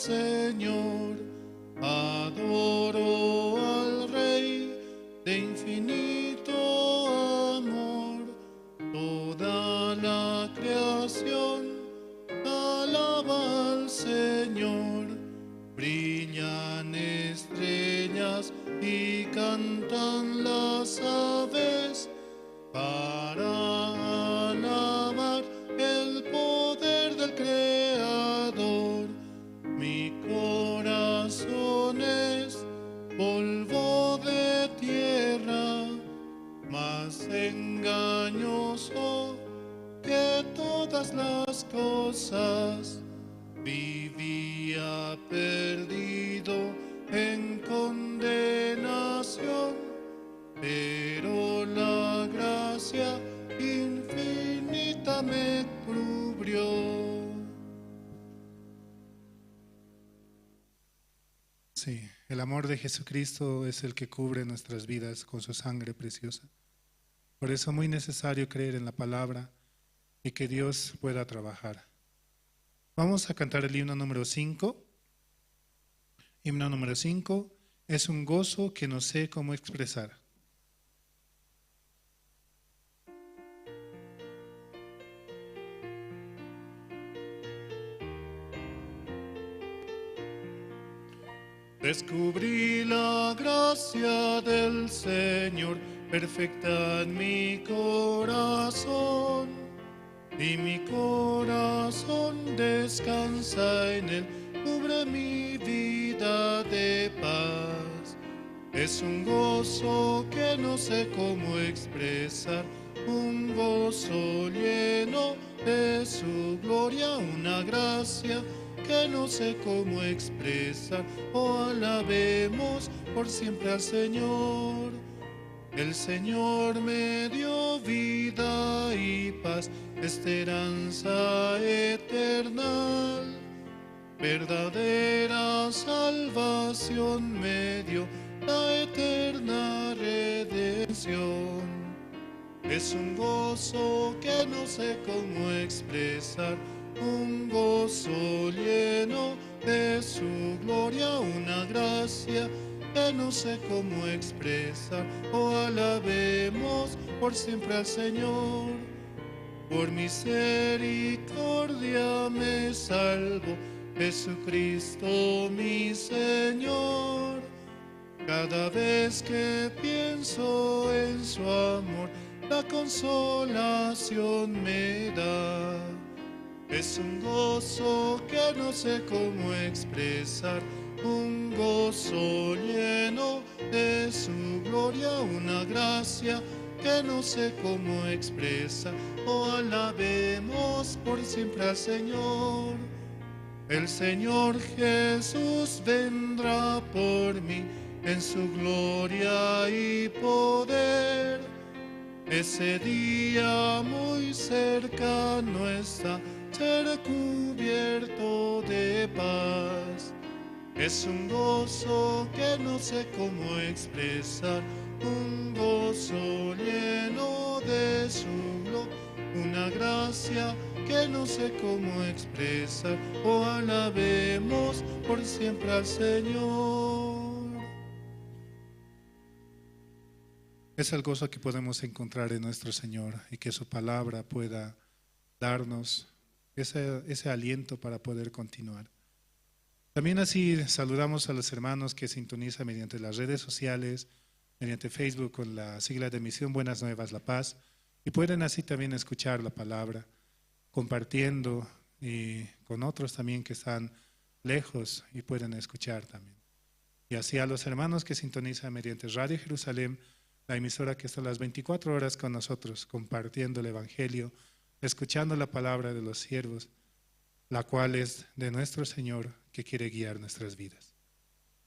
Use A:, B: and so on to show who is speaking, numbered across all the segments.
A: Señor, adoro al Rey de infinito amor. Toda la creación alaba al Señor, brillan estrellas y cantan las aves para alabar el poder del Creador. Mi corazón es polvo de tierra, más engañoso que todas las cosas. Vivía perdido en condenación, pero la gracia infinita me cubrió.
B: Sí, el amor de Jesucristo es el que cubre nuestras vidas con su sangre preciosa. Por eso es muy necesario creer en la palabra y que Dios pueda trabajar. Vamos a cantar el himno número 5. Himno número 5 es un gozo que no sé cómo expresar.
A: Descubrí la gracia del Señor, perfecta en mi corazón, y mi corazón descansa en él, cubre mi vida de paz. Es un gozo que no sé cómo expresar, un gozo lleno de su gloria, una gracia que no sé cómo expresar. Oh, alabemos por siempre al Señor. El Señor me dio vida y paz, esperanza eterna. Verdadera salvación me dio, la eterna redención. Es un gozo que no sé cómo expresar, un gozo lleno de su gloria, una gracia que no sé cómo expresar. Oh, alabemos por siempre al Señor. Por misericordia me salvo, Jesucristo mi Señor. Cada vez que pienso en su amor, la consolación me da. Es un gozo que no sé cómo expresar, un gozo lleno de su gloria, una gracia que no sé cómo expresar. Oh, alabemos por siempre al Señor. El Señor Jesús vendrá por mí en su gloria y poder. Ese día muy cercano está, será cubierto de paz. Es un gozo que no sé cómo expresar, un gozo lleno de su gloria, una gracia que no sé cómo expresar. Oh, alabemos por siempre al Señor.
B: Es el gozo que podemos encontrar en nuestro Señor y que su palabra pueda darnos ese aliento para poder continuar. También así saludamos a los hermanos que sintonizan mediante las redes sociales, mediante Facebook con la sigla de Misión Buenas Nuevas La Paz, y pueden así también escuchar la palabra, compartiendo y con otros también que están lejos y pueden escuchar también. Y así a los hermanos que sintonizan mediante Radio Jerusalén, la emisora que está a las 24 horas con nosotros, compartiendo el Evangelio, escuchando la palabra de los siervos, la cual es de nuestro Señor que quiere guiar nuestras vidas.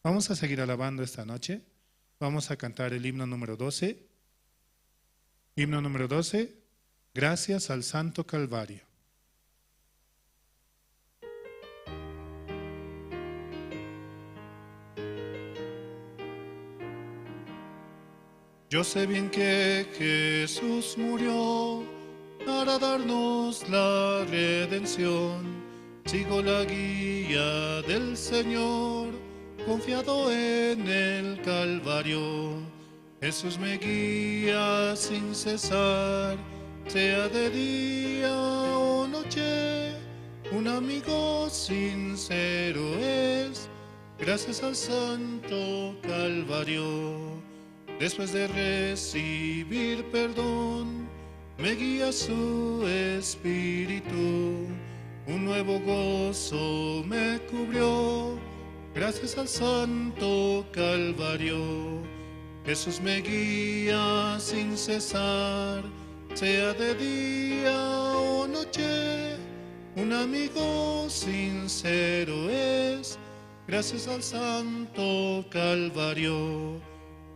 B: Vamos a seguir alabando esta noche. Vamos a cantar el himno número 12. Himno número 12, gracias al Santo Calvario.
A: Yo sé bien que Jesús murió para darnos la redención. Sigo la guía del Señor, confiado en el Calvario. Jesús me guía sin cesar, sea de día o noche. Un amigo sincero es, gracias al Santo Calvario. Después de recibir perdón, me guía su espíritu. Un nuevo gozo me cubrió, gracias al Santo Calvario. Jesús me guía sin cesar, sea de día o noche. Un amigo sincero es, gracias al Santo Calvario.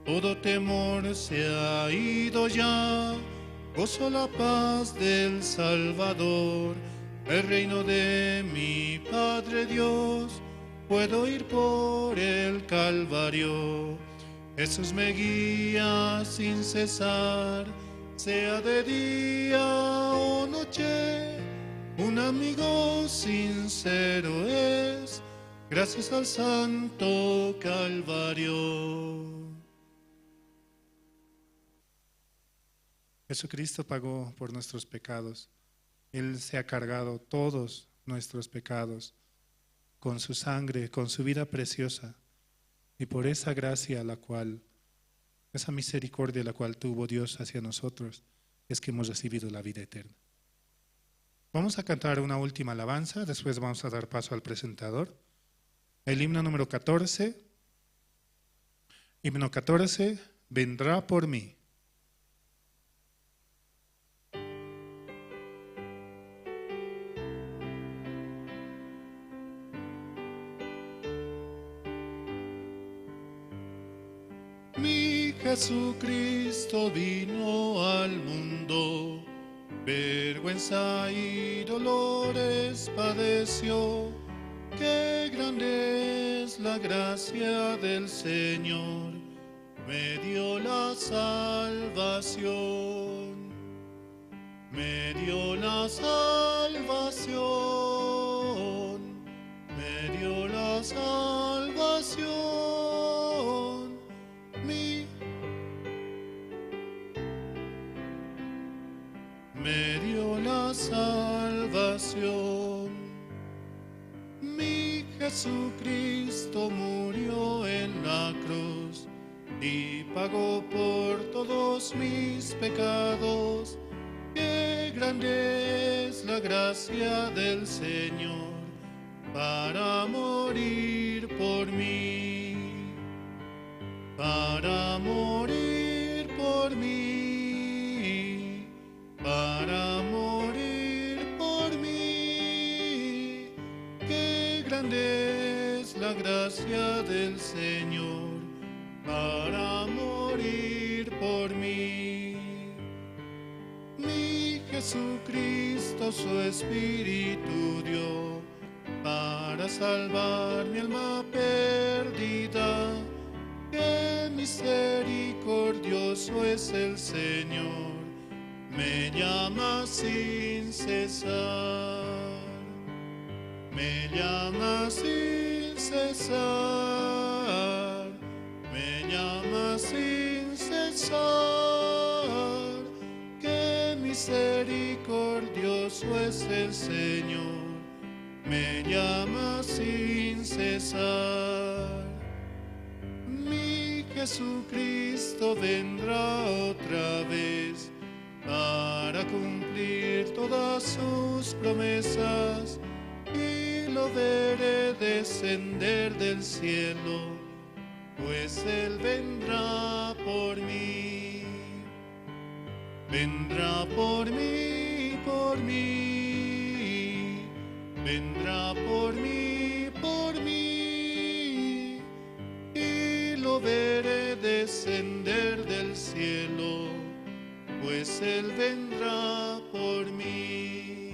A: Todo temor se ha ido ya, gozo la paz del Salvador. El reino de mi Padre Dios, puedo ir por el Calvario. Jesús me guía sin cesar, sea de día o noche. Un amigo sincero es, gracias al Santo Calvario.
B: Jesucristo pagó por nuestros pecados. Él se ha cargado todos nuestros pecados con su sangre, con su vida preciosa, y por esa gracia la cual, esa misericordia la cual tuvo Dios hacia nosotros, es que hemos recibido la vida eterna. Vamos a cantar una última alabanza, después vamos a dar paso al presentador. El himno número 14, himno 14, Vendrá por mí.
A: Jesucristo vino al mundo, vergüenza y dolores padeció. Qué grande es la gracia del Señor, me dio la salvación, me dio la salvación, me dio la salvación. Me dio la salvación. Mi Jesucristo murió en la cruz y pagó por todos mis pecados. Qué grande es la gracia del Señor para morir por mí, para morir por mí, para morir por mí. Qué grande es la gracia del Señor para morir por mí. Mi Jesucristo su Espíritu dio para salvar mi alma perdida. Qué misericordioso es el Señor, me llama sin cesar, me llama sin cesar, me llama sin cesar. Qué misericordioso es el Señor, me llama sin cesar. Mi Jesucristo vendrá otra vez para cumplir todas sus promesas, y lo veré descender del cielo, pues Él vendrá por mí. Vendrá por mí, por mí, vendrá por mí, por mí, y lo veré descender del cielo, pues Él vendrá por mí.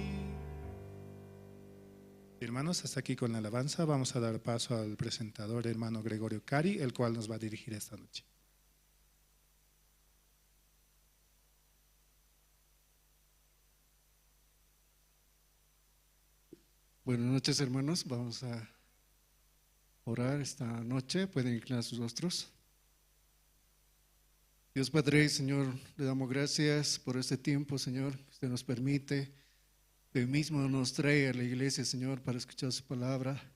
B: Hermanos, hasta aquí con la alabanza. Vamos a dar paso al presentador, hermano Gregorio Cari, el cual nos va a dirigir esta noche.
C: Buenas noches, hermanos. Vamos a orar esta noche. Pueden inclinar sus rostros. Dios Padre, Señor, le damos gracias por este tiempo, Señor, que usted nos permite. Usted mismo nos trae a la iglesia, Señor, para escuchar su palabra.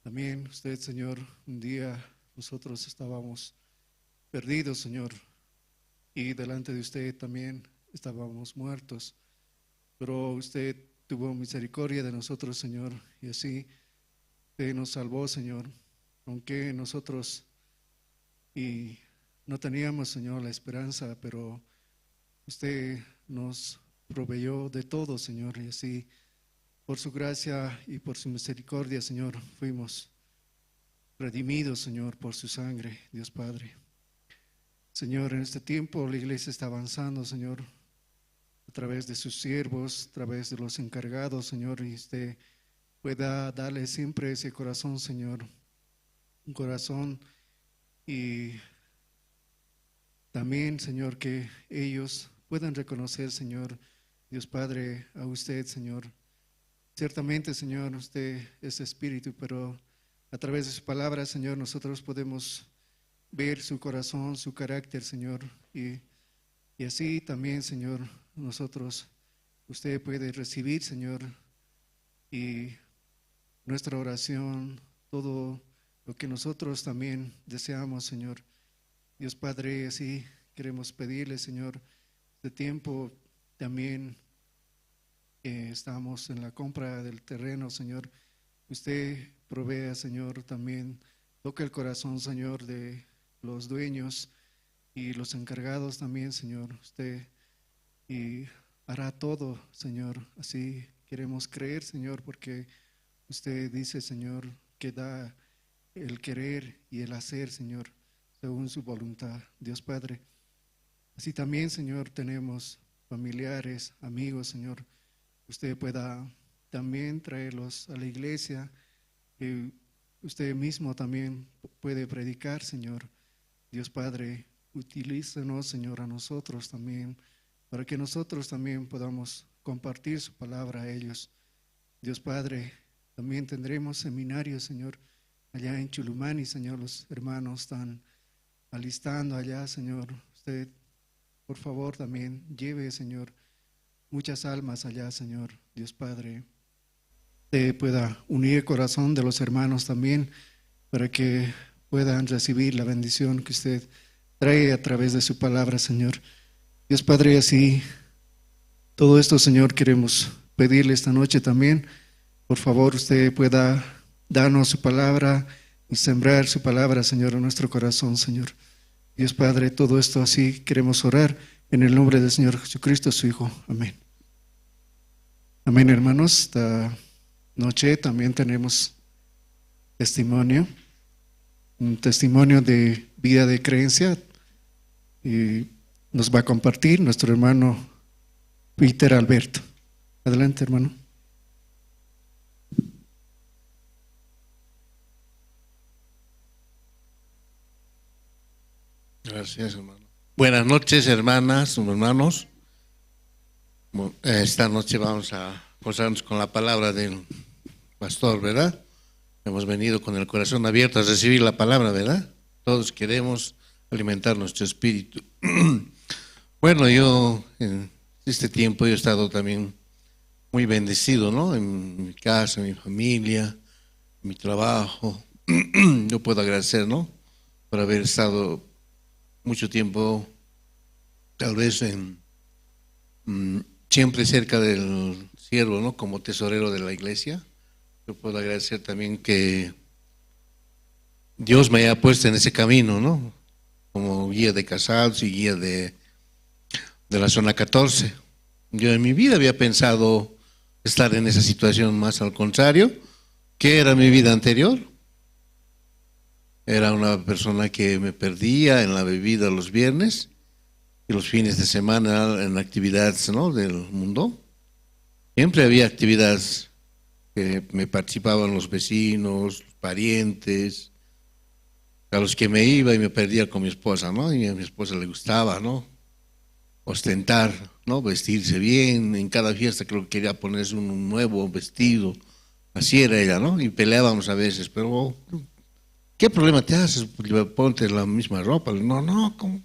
C: También usted, Señor, un día nosotros estábamos perdidos, Señor, y delante de usted también estábamos muertos. Pero usted tuvo misericordia de nosotros, Señor, y así usted nos salvó, Señor, aunque nosotros y no teníamos, Señor, la esperanza, pero usted nos proveyó de todo, Señor, y así por su gracia y por su misericordia, Señor, fuimos redimidos, Señor, por su sangre, Dios Padre. Señor, en este tiempo la iglesia está avanzando, Señor, a través de sus siervos, a través de los encargados, Señor, y usted pueda darle siempre ese corazón, Señor, un corazón y también, Señor, que ellos puedan reconocer, Señor, Dios Padre, a usted, Señor. Ciertamente, Señor, usted es espíritu, pero a través de su palabra, Señor, nosotros podemos ver su corazón, su carácter, Señor, y así también, Señor, nosotros, usted puede recibir, Señor, y nuestra oración, todo lo que nosotros también deseamos, Señor. Dios Padre, así queremos pedirle, Señor, este tiempo también estamos en la compra del terreno, Señor. Usted provea, Señor, también toca el corazón, Señor, de los dueños y los encargados también, Señor. Usted y hará todo, Señor. Así queremos creer, Señor, porque usted dice, Señor, que da el querer y el hacer, Señor, según su voluntad, Dios Padre. Así también, Señor, tenemos familiares, amigos, Señor. Usted pueda también traerlos a la iglesia. Usted mismo también puede predicar, Señor. Dios Padre, utilícenos, Señor, a nosotros también, para que nosotros también podamos compartir su palabra a ellos. Dios Padre, también tendremos seminarios, Señor, allá en Chulumani, Señor, los hermanos están alistando allá, Señor. Usted, por favor, también lleve, Señor, muchas almas allá, Señor. Dios Padre, usted pueda unir el corazón de los hermanos también, para que puedan recibir la bendición que usted trae a través de su palabra, Señor. Dios Padre, así todo esto, Señor, queremos pedirle esta noche también. Por favor, usted pueda darnos su palabra y sembrar su palabra, Señor, en nuestro corazón, Señor. Dios Padre, todo esto así queremos orar en el nombre del Señor Jesucristo, su Hijo. Amén. Amén, hermanos. Esta noche también tenemos testimonio, un testimonio de vida de creencia, y nos va a compartir nuestro hermano Peter Alberto. Adelante, hermano.
D: Gracias, hermano. Buenas noches, hermanas, hermanos. Esta noche vamos a gozarnos con la palabra del pastor, ¿verdad? Hemos venido con el corazón abierto a recibir la palabra, ¿verdad? Todos queremos alimentar nuestro espíritu. Bueno, yo en este tiempo yo he estado también muy bendecido, ¿no? En mi casa, en mi familia, en mi trabajo. Yo puedo agradecer, ¿no? Por haber estado mucho tiempo, tal vez siempre cerca del siervo, ¿no? Como tesorero de la iglesia. Yo puedo agradecer también que Dios me haya puesto en ese camino, ¿no? Como guía de casados y guía de la zona 14. Yo en mi vida había pensado estar en esa situación, más al contrario, ¿qué era mi vida anterior? Era una persona que me perdía en la bebida los viernes y los fines de semana en actividades, ¿no?, del mundo. Siempre había actividades que me participaban los vecinos, los parientes, a los que me iba y me perdía con mi esposa, ¿no? Y a mi esposa le gustaba, ¿no?, ostentar, ¿no?, vestirse bien. En cada fiesta creo que quería ponerse un nuevo vestido. Así era ella, ¿no? Y peleábamos a veces, pero ¿qué problema te haces? Ponte la misma ropa. No, no, ¿cómo?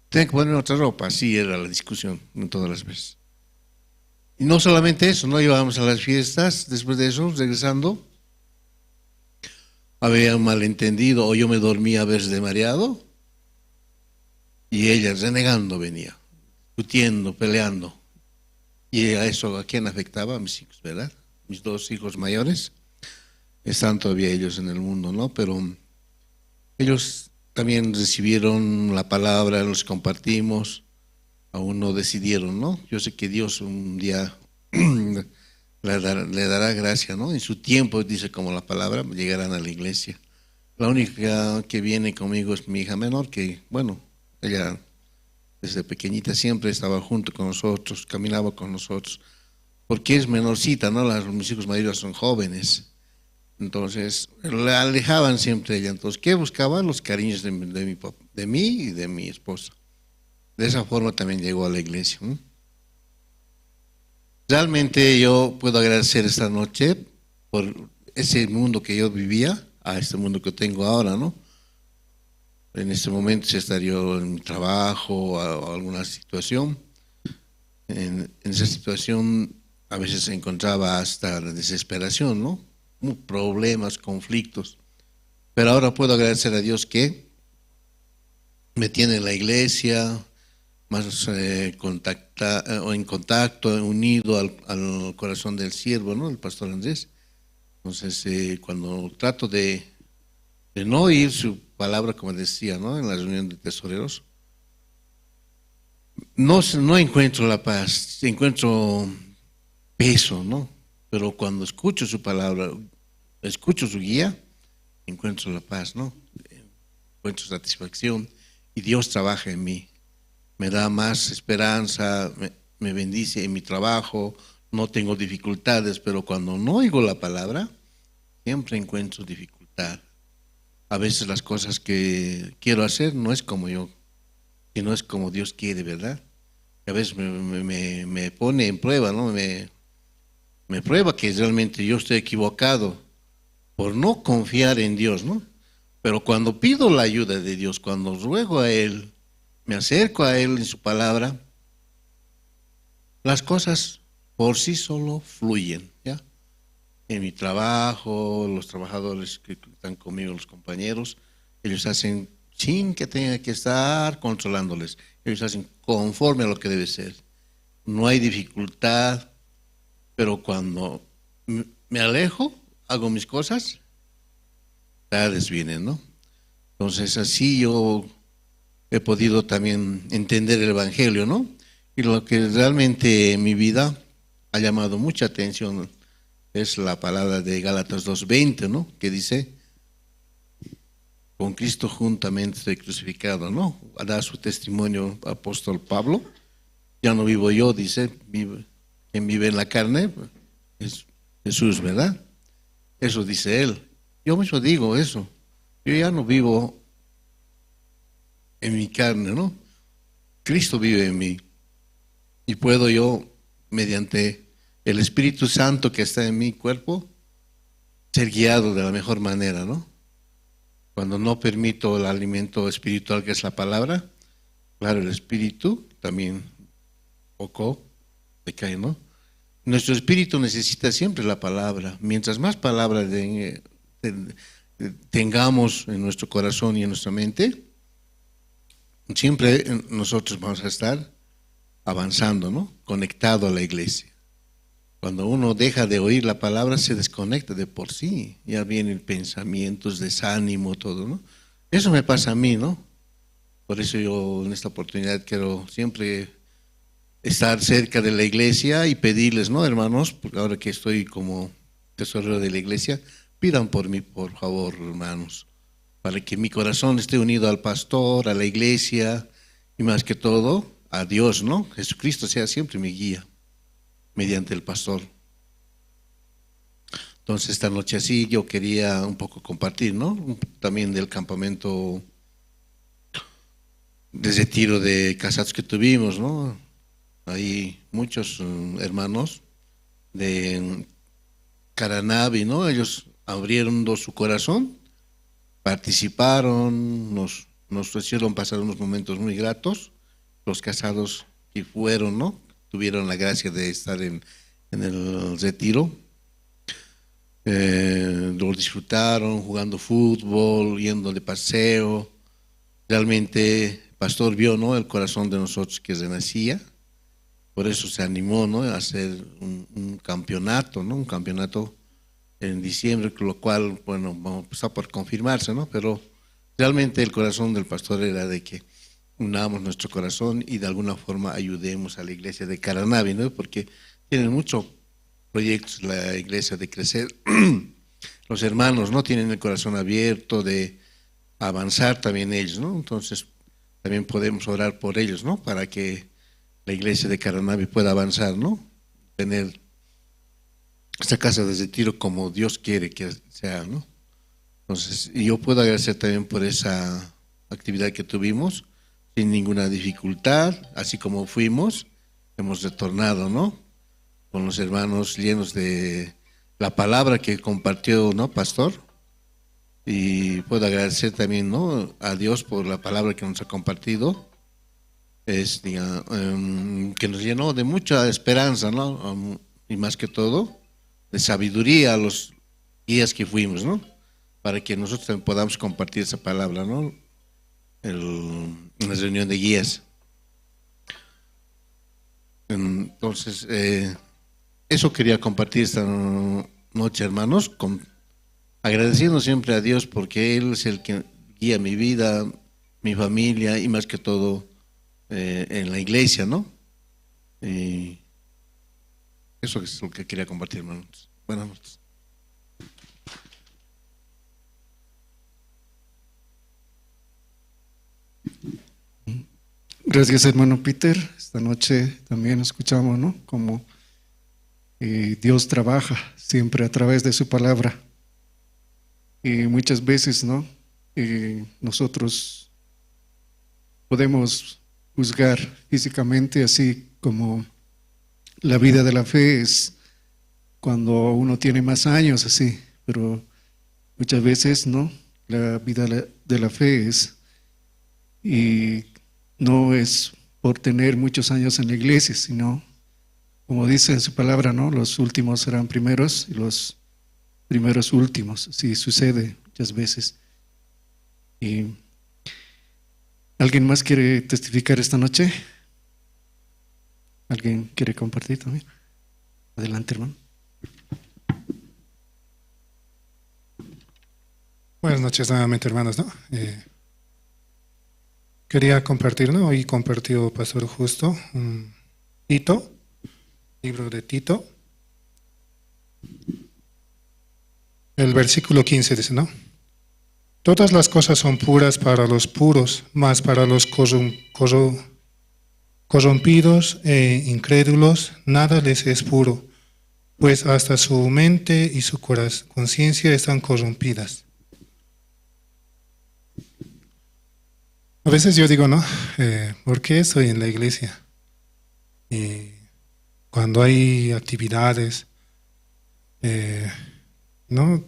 D: Tengo que ponerme otra ropa. Así era la discusión en todas las veces. Y no solamente eso, no íbamos a las fiestas, después de eso, regresando, había un malentendido o yo me dormía a veces de mareado y ella renegando venía, discutiendo, peleando. Y a eso, ¿a quién afectaba? A mis hijos, ¿verdad? Mis dos hijos mayores, están todavía ellos en el mundo, ¿no? Pero ellos también recibieron la palabra, los compartimos, aún no decidieron, ¿no? Yo sé que Dios un día le dará gracia, ¿no? En su tiempo, dice como la palabra, llegarán a la iglesia. La única que viene conmigo es mi hija menor, que, bueno, ella desde pequeñita siempre estaba junto con nosotros, caminaba con nosotros, porque es menorcita, ¿no? Mis hijos mayores son jóvenes. Entonces, la alejaban siempre de ella. Entonces, ¿qué buscaba? Los cariños de mí y de mi esposa. De esa forma también llegó a la iglesia, ¿no? Realmente yo puedo agradecer esta noche por ese mundo que yo vivía a este mundo que tengo ahora, ¿no? En este momento si estaría yo en mi trabajo o alguna situación. En esa situación a veces se encontraba hasta la desesperación, ¿no? Problemas, conflictos. Pero ahora puedo agradecer a Dios que me tiene en la iglesia, más en contacto, unido al corazón del siervo, ¿no? El pastor Andrés. Entonces, cuando trato de no oír su palabra, como decía, ¿no? En la reunión de tesoreros, no encuentro la paz, encuentro peso, ¿no? Pero cuando escucho su palabra, escucho su guía, encuentro la paz, ¿no? Encuentro satisfacción y Dios trabaja en mí. Me da más esperanza, me bendice en mi trabajo, no tengo dificultades, pero cuando no oigo la palabra, siempre encuentro dificultad. A veces las cosas que quiero hacer no es como yo, sino es como Dios quiere, ¿verdad? A veces me pone en prueba, ¿no? Me prueba que realmente yo estoy equivocado por no confiar en Dios, ¿no? Pero cuando pido la ayuda de Dios, cuando ruego a Él, me acerco a Él en su palabra, las cosas por sí solo fluyen, ¿ya? En mi trabajo, los trabajadores que están conmigo, los compañeros, ellos hacen sin que tenga que estar controlándoles. Ellos hacen conforme a lo que debe ser. No hay dificultad, pero cuando me alejo, hago mis cosas, tardes vienen, ¿no? Entonces así yo he podido también entender el Evangelio, ¿no? Y lo que realmente en mi vida ha llamado mucha atención es la palabra de Gálatas 2:20, ¿no? Que dice, con Cristo juntamente estoy crucificado, ¿no? Da su testimonio apóstol Pablo. Ya no vivo yo, dice, quien vive en la carne es Jesús, ¿verdad? Eso dice él. Yo mismo digo eso. Yo ya no vivo en mi carne, ¿no? Cristo vive en mí. Y puedo yo, mediante el Espíritu Santo que está en mi cuerpo, ser guiado de la mejor manera, ¿no? Cuando no permito el alimento espiritual que es la palabra, claro, el espíritu también poco decae, ¿no? Nuestro espíritu necesita siempre la palabra. Mientras más palabra tengamos en nuestro corazón y en nuestra mente, siempre nosotros vamos a estar avanzando, ¿no? Conectado a la iglesia. Cuando uno deja de oír la palabra, se desconecta de por sí. Ya vienen pensamientos, desánimo, todo, ¿no? Eso me pasa a mí, ¿no? Por eso yo en esta oportunidad quiero siempre estar cerca de la iglesia y pedirles, ¿no, hermanos? Porque ahora que estoy como tesorero de la iglesia, pidan por mí, por favor, hermanos, para que mi corazón esté unido al pastor, a la iglesia y más que todo a Dios, ¿no? Jesucristo sea siempre mi guía mediante el pastor. Entonces esta noche así yo quería un poco compartir, ¿no? También del campamento de retiro de casados que tuvimos, ¿no? Hay muchos hermanos de Caranavi, ¿no? Ellos abrieron su corazón, participaron, nos hicieron pasar unos momentos muy gratos. Los casados que fueron, ¿no? Tuvieron la gracia de estar en el retiro. Lo disfrutaron jugando fútbol, yendo de paseo. Realmente el pastor vio, ¿no?, el corazón de nosotros que renacía. Por eso se animó, ¿no?, a hacer un campeonato, ¿no?, un campeonato en diciembre, lo cual, bueno, está por confirmarse, ¿no? Pero realmente el corazón del pastor era de que unamos nuestro corazón y de alguna forma ayudemos a la iglesia de Caranavi, ¿no? Porque tienen muchos proyectos la iglesia de crecer. Los hermanos, ¿no?, tienen el corazón abierto de avanzar también ellos, ¿no? Entonces también podemos orar por ellos, ¿no?, para que la iglesia de Caranavi pueda avanzar, ¿no?, tener esta casa de retiro como Dios quiere que sea, ¿no? Entonces, y yo puedo agradecer también por esa actividad que tuvimos, sin ninguna dificultad, así como fuimos, hemos retornado, ¿no?, con los hermanos llenos de la palabra que compartió, ¿no?, pastor. Y puedo agradecer también, ¿no?, a Dios por la palabra que nos ha compartido, es, diga, que nos llenó de mucha esperanza, ¿no?, y más que todo, de sabiduría a los guías que fuimos, ¿no?, para que nosotros también podamos compartir esa palabra, ¿no?, en la reunión de guías. Entonces, eso quería compartir esta noche, hermanos, agradeciendo siempre a Dios porque Él es el que guía mi vida, mi familia y más que todo en la iglesia, ¿no? Y eso es lo que quería compartir, hermanos. Buenas noches.
C: Gracias, hermano Peter. Esta noche también escuchamos, ¿no?, cómo Dios trabaja siempre a través de su palabra. Y muchas veces, ¿no?, nosotros podemos juzgar físicamente, así como la vida de la fe es cuando uno tiene más años, así, pero muchas veces, ¿no?, la vida de la fe es, y no es por tener muchos años en la iglesia, sino, como dice en su palabra, ¿no?, los últimos serán primeros y los primeros últimos. Así sucede muchas veces. ¿Y alguien más quiere testificar esta noche? ¿Alguien quiere compartir también? Adelante, hermano.
B: Buenas noches nuevamente, hermanos, ¿no? Quería compartir, ¿no? Hoy compartió Pastor Justo un Tito, libro de Tito. El versículo 15 dice, ¿no? Todas las cosas son puras para los puros, mas para los corrompidos e incrédulos nada les es puro, pues hasta su mente y su conciencia están corrompidas. A veces yo digo, ¿no? ¿Por qué estoy en la iglesia? Y cuando hay actividades, ¿no?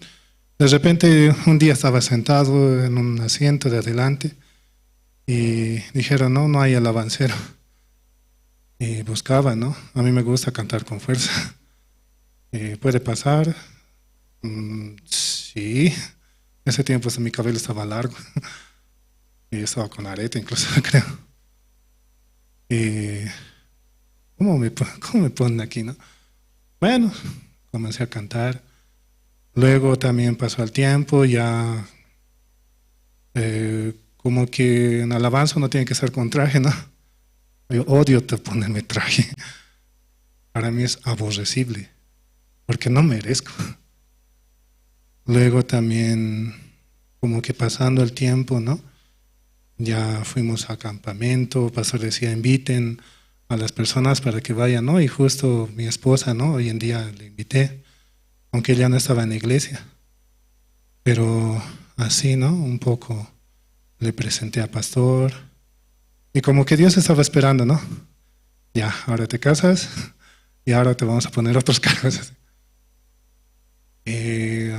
B: De repente un día estaba sentado en un asiento de adelante y dijeron, no, no hay alabancero. Y buscaba, ¿no? A mí me gusta cantar con fuerza. ¿Puede pasar? Sí. Ese tiempo mi cabello estaba largo. Y estaba con arete incluso, creo. Y ¿cómo me ponen aquí, no? Bueno, comencé a cantar. Luego también pasó el tiempo, ya como que en alabanza uno tiene que estar con traje, ¿no? Yo odio ponerme traje. Para mí es aborrecible, porque no merezco. Luego también, como que pasando el tiempo, ¿no? Ya fuimos a campamento, el pastor decía, inviten a las personas para que vayan, ¿no? Y justo mi esposa, ¿no? Hoy en día le invité, aunque ella no estaba en la iglesia. Pero así, ¿no? Un poco le presenté a pastor. Y como que Dios estaba esperando, ¿no? Ya, ahora te casas y ahora te vamos a poner otros cargos.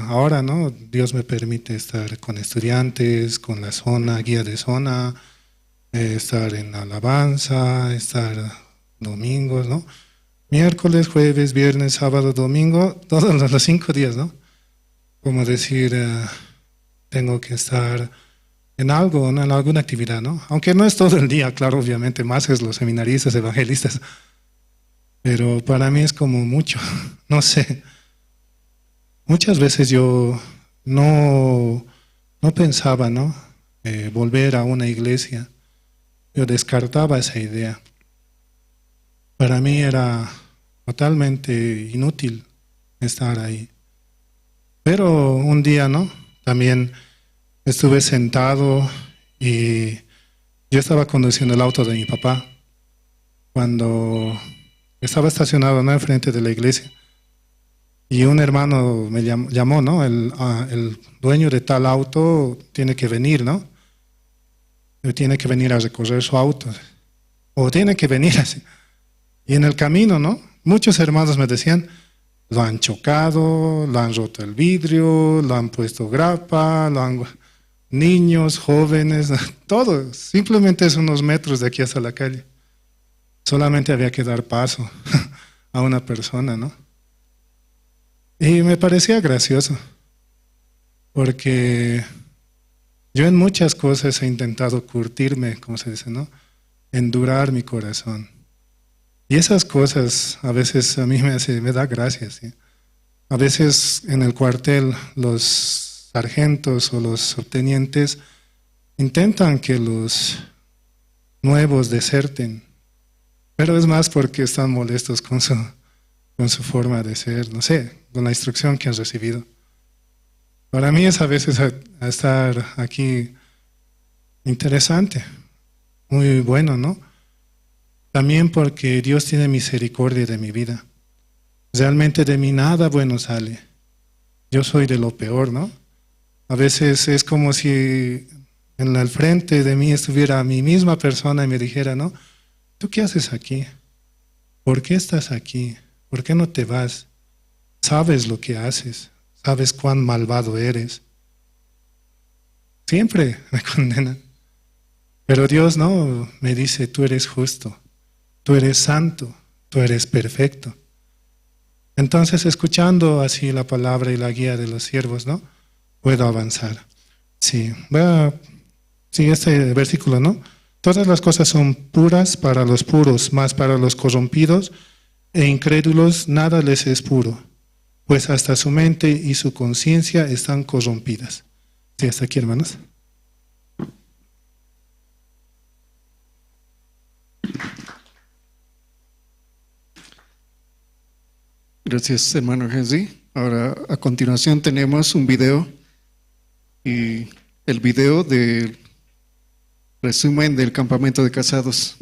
B: Ahora, ¿no? Dios me permite estar con estudiantes, con la zona, guía de zona, estar en alabanza, estar domingos, ¿no? Miércoles, jueves, viernes, sábado, domingo, todos los 5 días, ¿no? Como decir, tengo que estar en algo, ¿no? En alguna actividad, ¿no? Aunque no es todo el día, claro, obviamente, más es los seminaristas, evangelistas, pero para mí es como mucho, no sé. Muchas veces yo no pensaba, ¿no? Volver a una iglesia. Yo descartaba esa idea. Para mí era totalmente inútil estar ahí. Pero un día, ¿no? También estuve sentado y yo estaba conduciendo el auto de mi papá cuando estaba estacionado, ¿no?, enfrente de la iglesia. Y un hermano me llamó, ¿no? El dueño de tal auto tiene que venir, ¿no? Tiene que venir a recorrer su auto. O tiene que venir así. Y en el camino, ¿no? Muchos hermanos me decían, lo han chocado, lo han roto el vidrio, lo han puesto grapa, niños, jóvenes, todo. Simplemente es unos metros de aquí hasta la calle. Solamente había que dar paso a una persona, ¿no? Y me parecía gracioso, porque yo en muchas cosas he intentado curtirme, como se dice, ¿no? Endurar mi corazón. Y esas cosas a veces a mí me da gracia, ¿sí? A veces en el cuartel los sargentos o los subtenientes intentan que los nuevos deserten, pero es más porque están molestos con su forma de ser, no sé, con la instrucción que han recibido. Para mí es a veces a estar aquí interesante, muy bueno, ¿no? También porque Dios tiene misericordia de mi vida. Realmente de mí nada bueno sale. Yo soy de lo peor, ¿no? A veces es como si en el frente de mí estuviera mi misma persona y me dijera, ¿no? ¿Tú qué haces aquí? ¿Por qué estás aquí? ¿Por qué no te vas? Sabes lo que haces, sabes cuán malvado eres. Siempre me condena. Pero Dios no, me dice, tú eres justo, tú eres santo, tú eres perfecto. Entonces, escuchando así la palabra y la guía de los siervos, ¿no? Puedo avanzar. Sí, sí, este versículo, ¿no? Todas las cosas son puras para los puros, mas para los corrompidos e incrédulos nada les es puro, pues hasta su mente y su conciencia están corrompidas. Sí, hasta aquí, hermanos.
C: Gracias, hermano Henry. Ahora, a continuación tenemos un video, y el video del resumen del campamento de casados.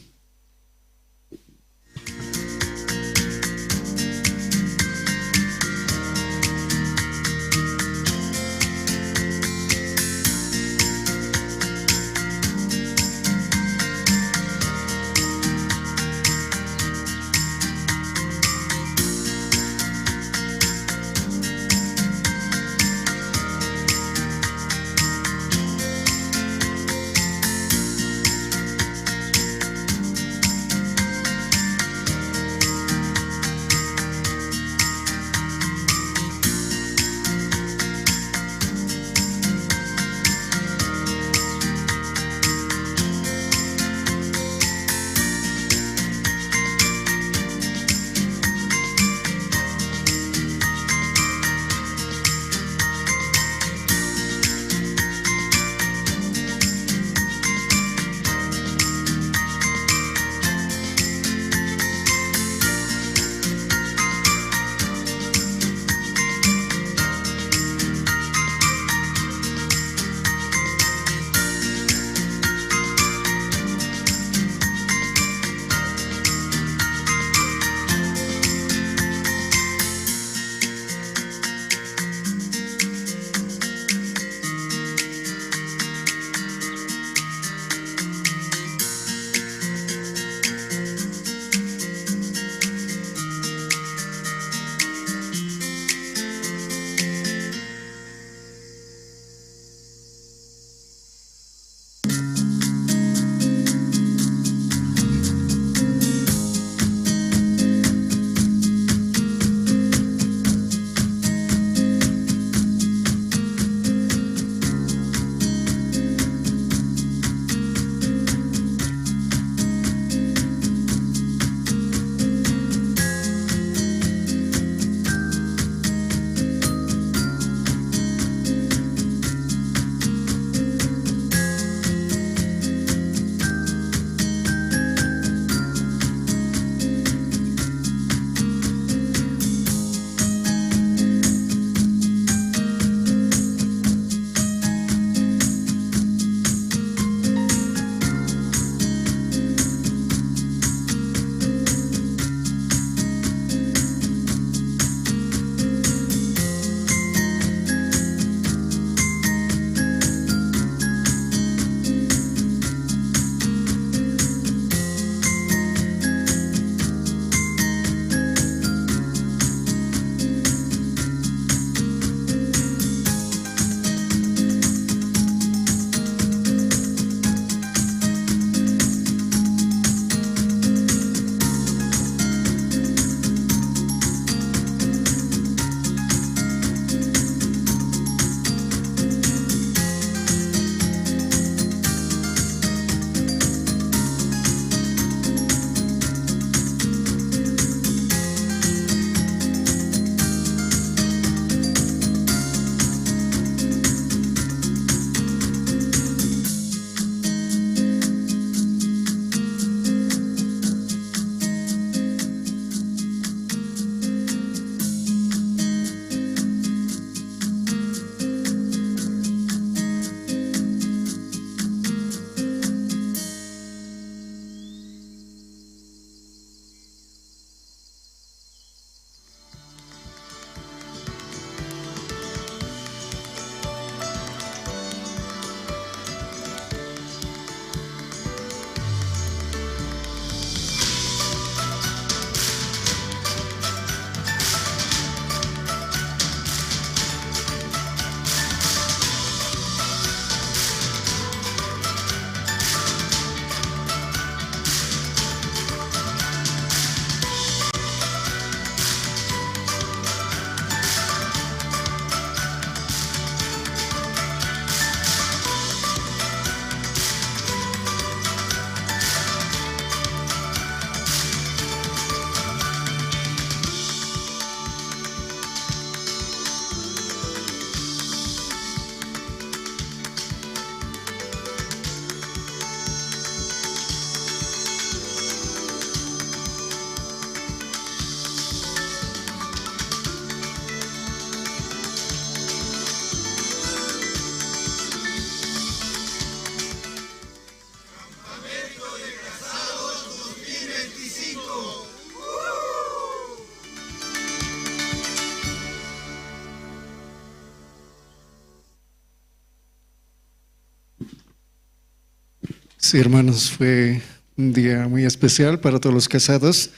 C: Sí, hermanos, fue un día muy especial para todos los casados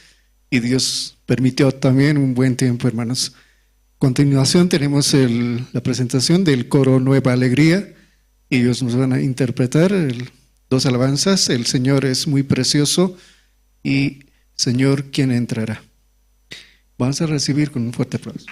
C: y Dios permitió también un buen tiempo, hermanos. A continuación tenemos la presentación del coro Nueva Alegría. Ellos nos van a interpretar dos alabanzas, El Señor es muy precioso y Señor, ¿quién entrará? Vamos a recibir con un fuerte aplauso.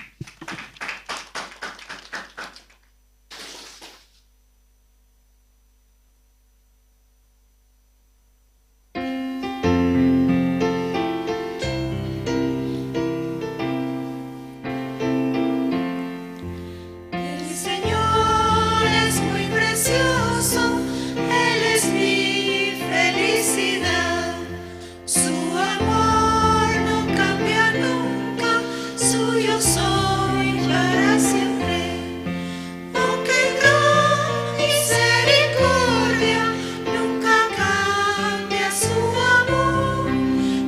E: El Señor es muy precioso, Él es mi felicidad. Su amor no cambia nunca, suyo soy para siempre. Oh, qué gran misericordia, nunca cambia su amor.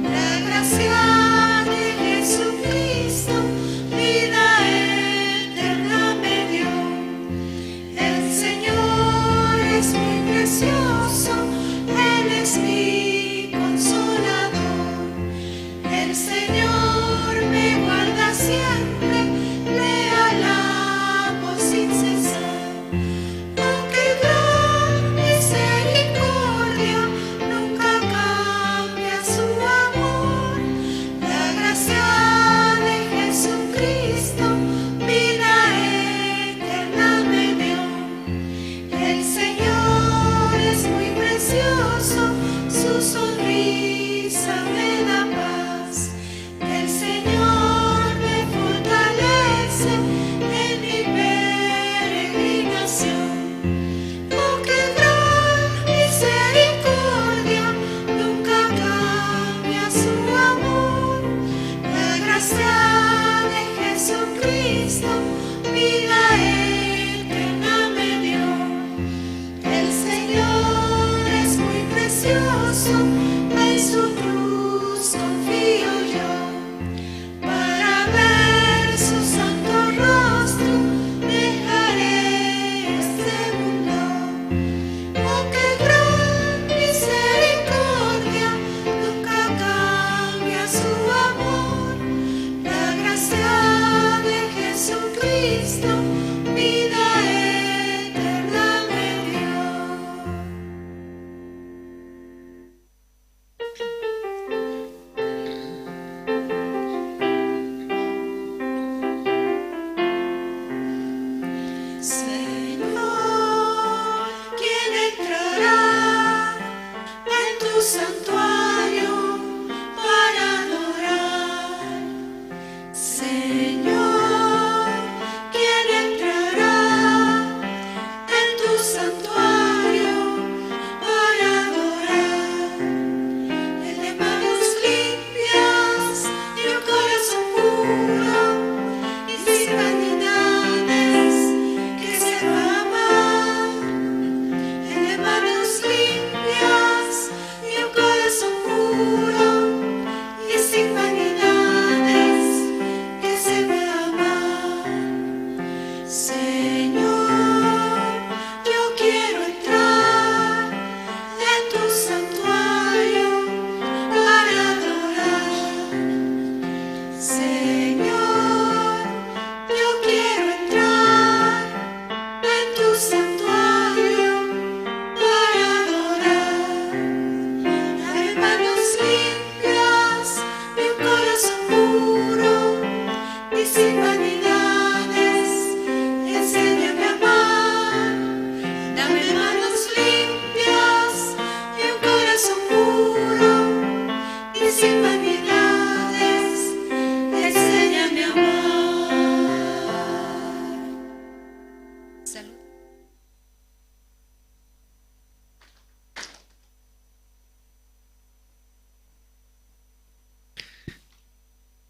E: La gracia de Jesucristo, vida eterna me dio. El Señor es muy precioso, Él es mi consolador. El Señor me guarda siempre, le alabo sin cesar. Oh, qué gran misericordia, nunca cambia su amor. La gracia de Jesucristo, vida eterna me dio. El Señor es muy precioso, su sonrisa me da paz. El Señor me fortalece en mi peregrinación. Oh, qué gran misericordia, nunca cambia su amor. La gracia de Jesucristo, vida eterna me dio. El Señor es muy precioso, en su cruz confío yo. Para ver su santo rostro, dejaré este mundo. Oh, qué gran misericordia, nunca cambia su amor. La gracia de Jesucristo, vida eterna me dio. Señor, ¿quién entrará en tu santuario para adorar? Señor, ¿quién entrará en tu santuario para adorar? El de manos limpias y un corazón puro y sin vanidades que sepa amar. El de manos limpias y un corazón puro y sin vanidades que sepa amar. Señor, yo quiero entrar en tu santuario para adorar. Señor, yo quiero entrar en tu santuario para adorar. Dame manos limpias y un corazón puro y sin vanidades, enséñame a amar. Dame manos limpias y un corazón puro y sin vanidades, enséñame a amar. Salud.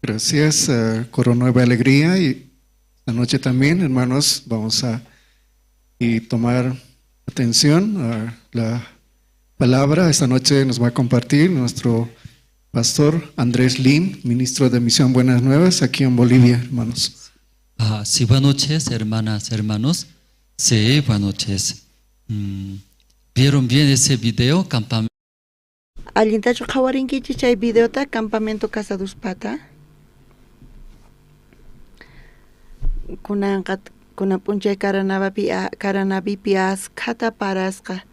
C: Gracias, Coro Nueva Alegría. Y esta noche también, hermanos, vamos a tomar atención a la palabra. Esta noche nos va a compartir nuestro pastor Andrés Lim, ministro de Misión Buenas Nuevas, aquí en Bolivia, hermanos.
F: Sí, buenas noches, hermanas, hermanos. Sí, buenas noches. ¿Vieron bien ese video, campamento?
G: Allintachu qhawarinkichis chay videota campamento casadospata? Kunanqa kunan p'unchay Caranavipi askhata parasqa.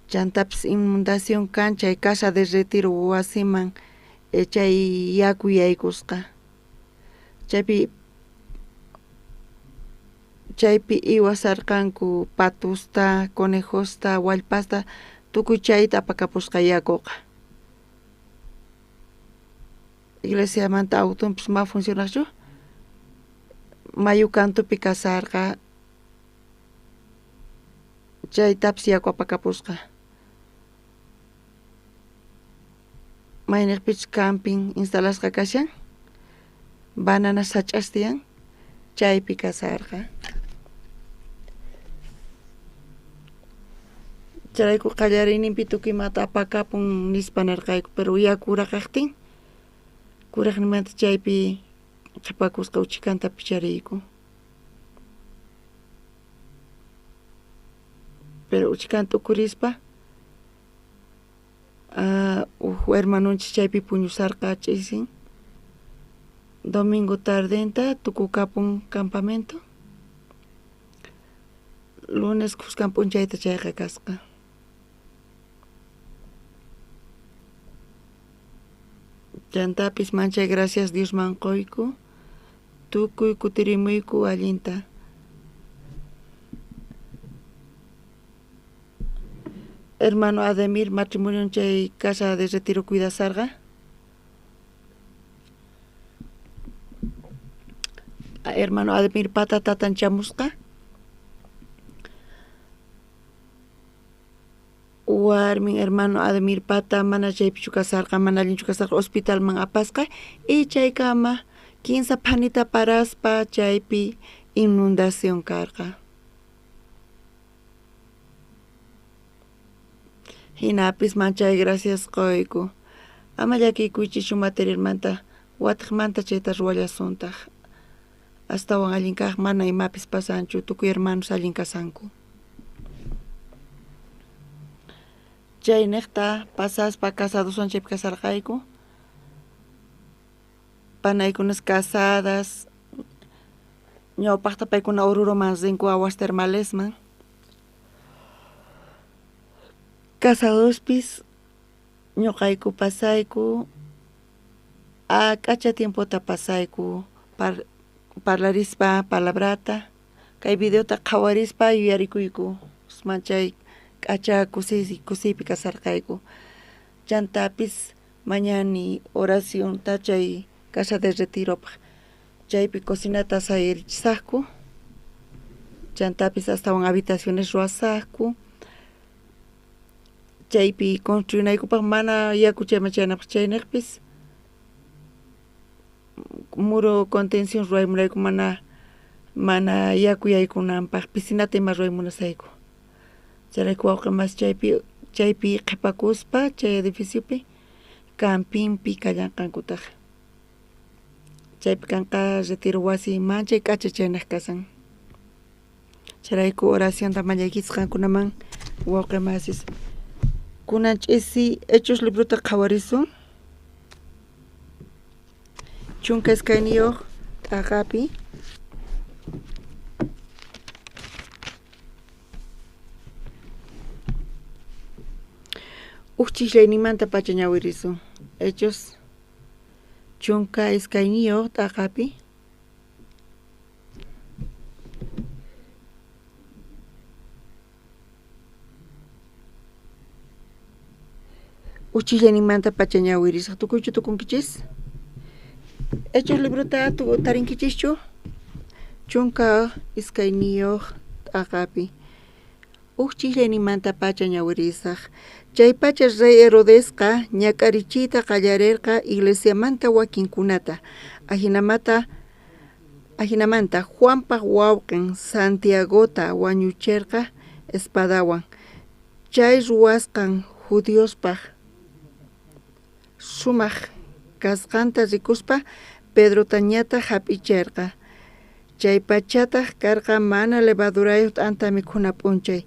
G: Chantapis inundación kan chay casa de retiro wasiman chay yaku yaykusqa. Chaypi iwasarqanku patusta, conejosta, wallpasta, tukuy chayta apakapusqa yakuqa. Iglesiamanta autonpis ma funcionaqchu. Mayu kantupi kasarqa, chaytapis yaku apakapusqa. Mayniqpichus camping instalasqa kashan, banana sach'as tiyan, chaypi kasarqa. Chayrayku qallariyninpi tukuy imata apakapun nispa nirqayku, pero yaku uraqaqtin kuraqninmanta chaypi qhipakusqa uchikanta pichariyku. Pero uchikan t'ukurispa uj hermanonchis chaypi puñusarqa ch'isin. Domingo tardenta tukukapun campamento. Lunes khuskan p'unchayta chayqa kasqa. Chantapis manchay gracias Diosman qoyku, tukuy kutirimuyku allinta. Hermano Ademir matrimonio chay casa de retiro cuidasarqa. Hermano Ademir pata tatan chamusqa. Warmin hermano Ademir pata mana chaypichu kasarqa, mana allinchu kasarqa, hospitalman apasqa y chaykama kinsa phanita paraspa chaypi inundación karqa. Hinapis manchay gracias qoyku. Ama llakikuychischu materialmanta, watiqmanta chayta ruwallasuntaq. Astawan allin kaq mana imapis pasanchu, tukuy hermanos allin kasanku. Chayniqta pasaspa casadoswan chaypi kasarqayku. Panaykunas casadas, ñawpaqta paykuna Oruroman rinku aguas termalesman. Casadospis ñuqayku pasayku, k'acha tiempota pasayku parlarispa palabrata, kay videota qhawarispa yuyarikuyku, manchay k'acha kusiypi kasarqayku. Chantapis mañani oracionta chay casa de retiropaq, chaypi cocinata sayarichisaqku, chantapis astawan habitaciones ruwasaqku, chaypi construinaykupaq mana yaku chayman chayanapaq chayniqpis muro contención ruwaymunayku mana yaku yaykunanpaq, piscinata ima ruwaymunasayku. Chayrayku wawqi mas chaypi qhipakuspa chay edificiopi campingpi kallanqankutaq. Chaypi kanqa retiro wasi manchay k'acha chaynaq kasan. Chayrayku oracionta mañaykichis qankunaman wawqi masis. Kunan ch'isi Hechos librota qhawarisun. 12 t'aqapi. Uj chisllaynimanta pacha ñawirisun. Hechos 12 t'aqapi. Uj chisllaynimanta pacha ñawirisaq. Tukuychu tukunkichis? Hechos librota tarinkichischu? 12 t'aqapi. Uj chisllaynimanta pacha ñawirisaq. Chaypacha rey Herodesqa ñak'arichiyta qallarerqa iglesiamanta wakinkunata. Ajinamanta Juanpaq wawqin Santiagota wañucherqa espadawan. Chay ruwasqan judiospaq sumaq kasqanta rikuspa Pedrotañataq hap'icherqa. Chaypachataq karqa mana levadurayuq t'anta mikhuna p'unchay.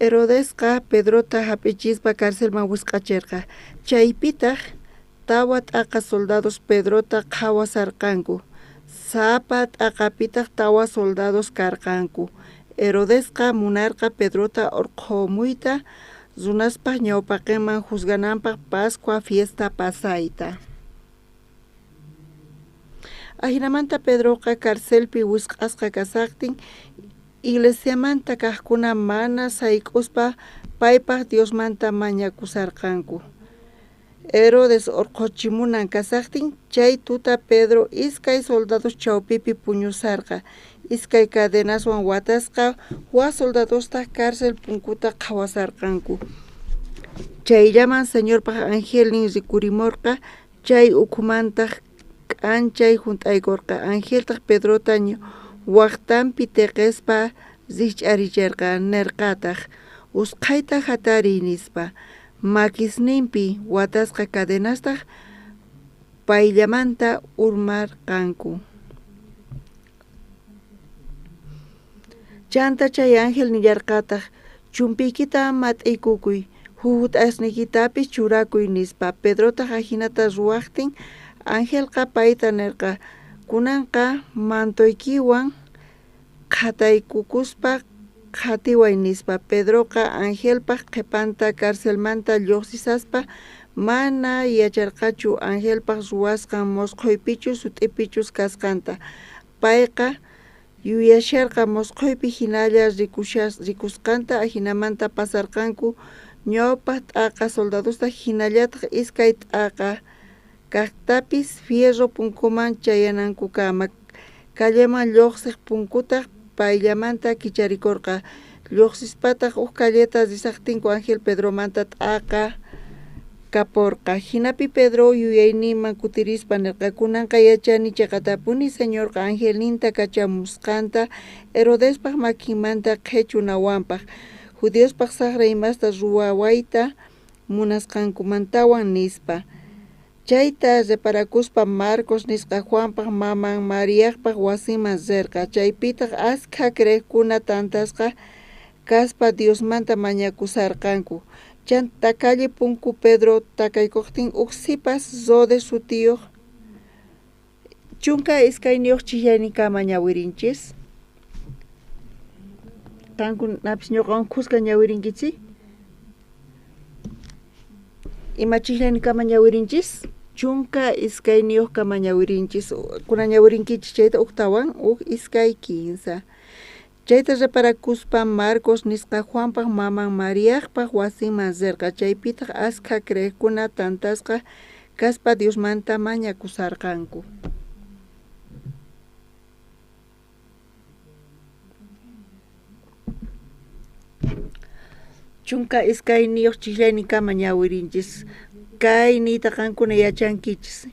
G: Herodesqa Pedrota jap'ichispa carcelman wisq'acherqa. Chaypitaj tawa t'aqa soldados Pedrota qhawasarqanku. Sapa t'aqapitaj tawa soldados karqanku. Herodesqa munarqa Pedrota orqhomuyta runaspaj ñawpaqenman juzgananpaj Pascua fiesta pasayta. Ajinamanta Pedroqa carcelpi wisq'asqa kasajtin iglesiamanta kajkuna mana sayk'uspa paypaj Diosmanta mañakusarqanku. Herodes orqhochimunan kasajtin chay tuta Pedro iskay soldados chawpipi puñusarqa, iskay cadenaswan watasqa, waj soldadostaj cárcel punkuta qhawasarqanku. Chayllaman Señorpaj angelnin rikurimorqa, chay ukhumantaj k'anchay junt'aykorqa. Angeltaj Pedrota wajtanpi teqespa rijch'aricherqa, nerqataj: usqhayta jatariy, nispa. Makisninpi watasqa cadenastaj payllamanta urmarqanku. Chanta chay ángel nillarqataj: chumpiykita mat'iykukuy, jujut'asniykitapis churakuy, nispa. Pedrotaj ajinata ruwajtin angelqa payta nerqa: kunanqa mantoykiwan qhataykukuspa qhatiway, nispa. Pedroqa angelpaj qhepanta carcelmanta llojsisaspa mana yacharqachu angelpaj ruwasqan mosqoypichus sut'ipichus kasqanta. Payqa yuyasharqa mosqoypi jinalla rikusqanta. Ajinamanta pasarqanku ñawpaj t'aqa soldadosta jinallataj iskay t'aqa kajtapis fierro punkuman chayanankukama. Calleman llojsej punkutaj payllamanta kicharikorqa. Llojsispataj uj calleta risajtinku ángel Pedromanta t'aqa kaporqa. Jinapi Pedro yuyayninman kutirispa nerqa: kunanqa yachani cheqatapuni Señorqa angelninta kachamusqanta Herodespaj makinmanta qhechunawanpaj, judiospaj sajra imasta ruwawayta munasqankumantawan, nispa. Chayta reparakuspa Marcos nisqa Juanpaj maman Mariajpaj wasinman rerqa. Chaypitaj askha creejkuna tantasqa kaspa Diosmanta mañakusarqanku. Chanta calle punku Pedro takaykojtin uj sipas Rode sutiyoj 12 chijllayninkama ñawirinchis. Qankunapis ñuqawan khuska ñawirinkichik. Ima chijllayninkama ñawirinchis? 12kama ñawirinchis. Kuna ñawirinkichis chayta ujtawan, uj, iskay, kinsa. Chayta reparakuspa Marcos nisqa Juanpaj maman Mariajpaj wasinman rerqa. Chaypitaj askha creejkuna tantasqa kaspa Diosmanta mañakusarqanku. 12 chijllayninkama ñawirinchis. Kay niyta qankuna yachankichis.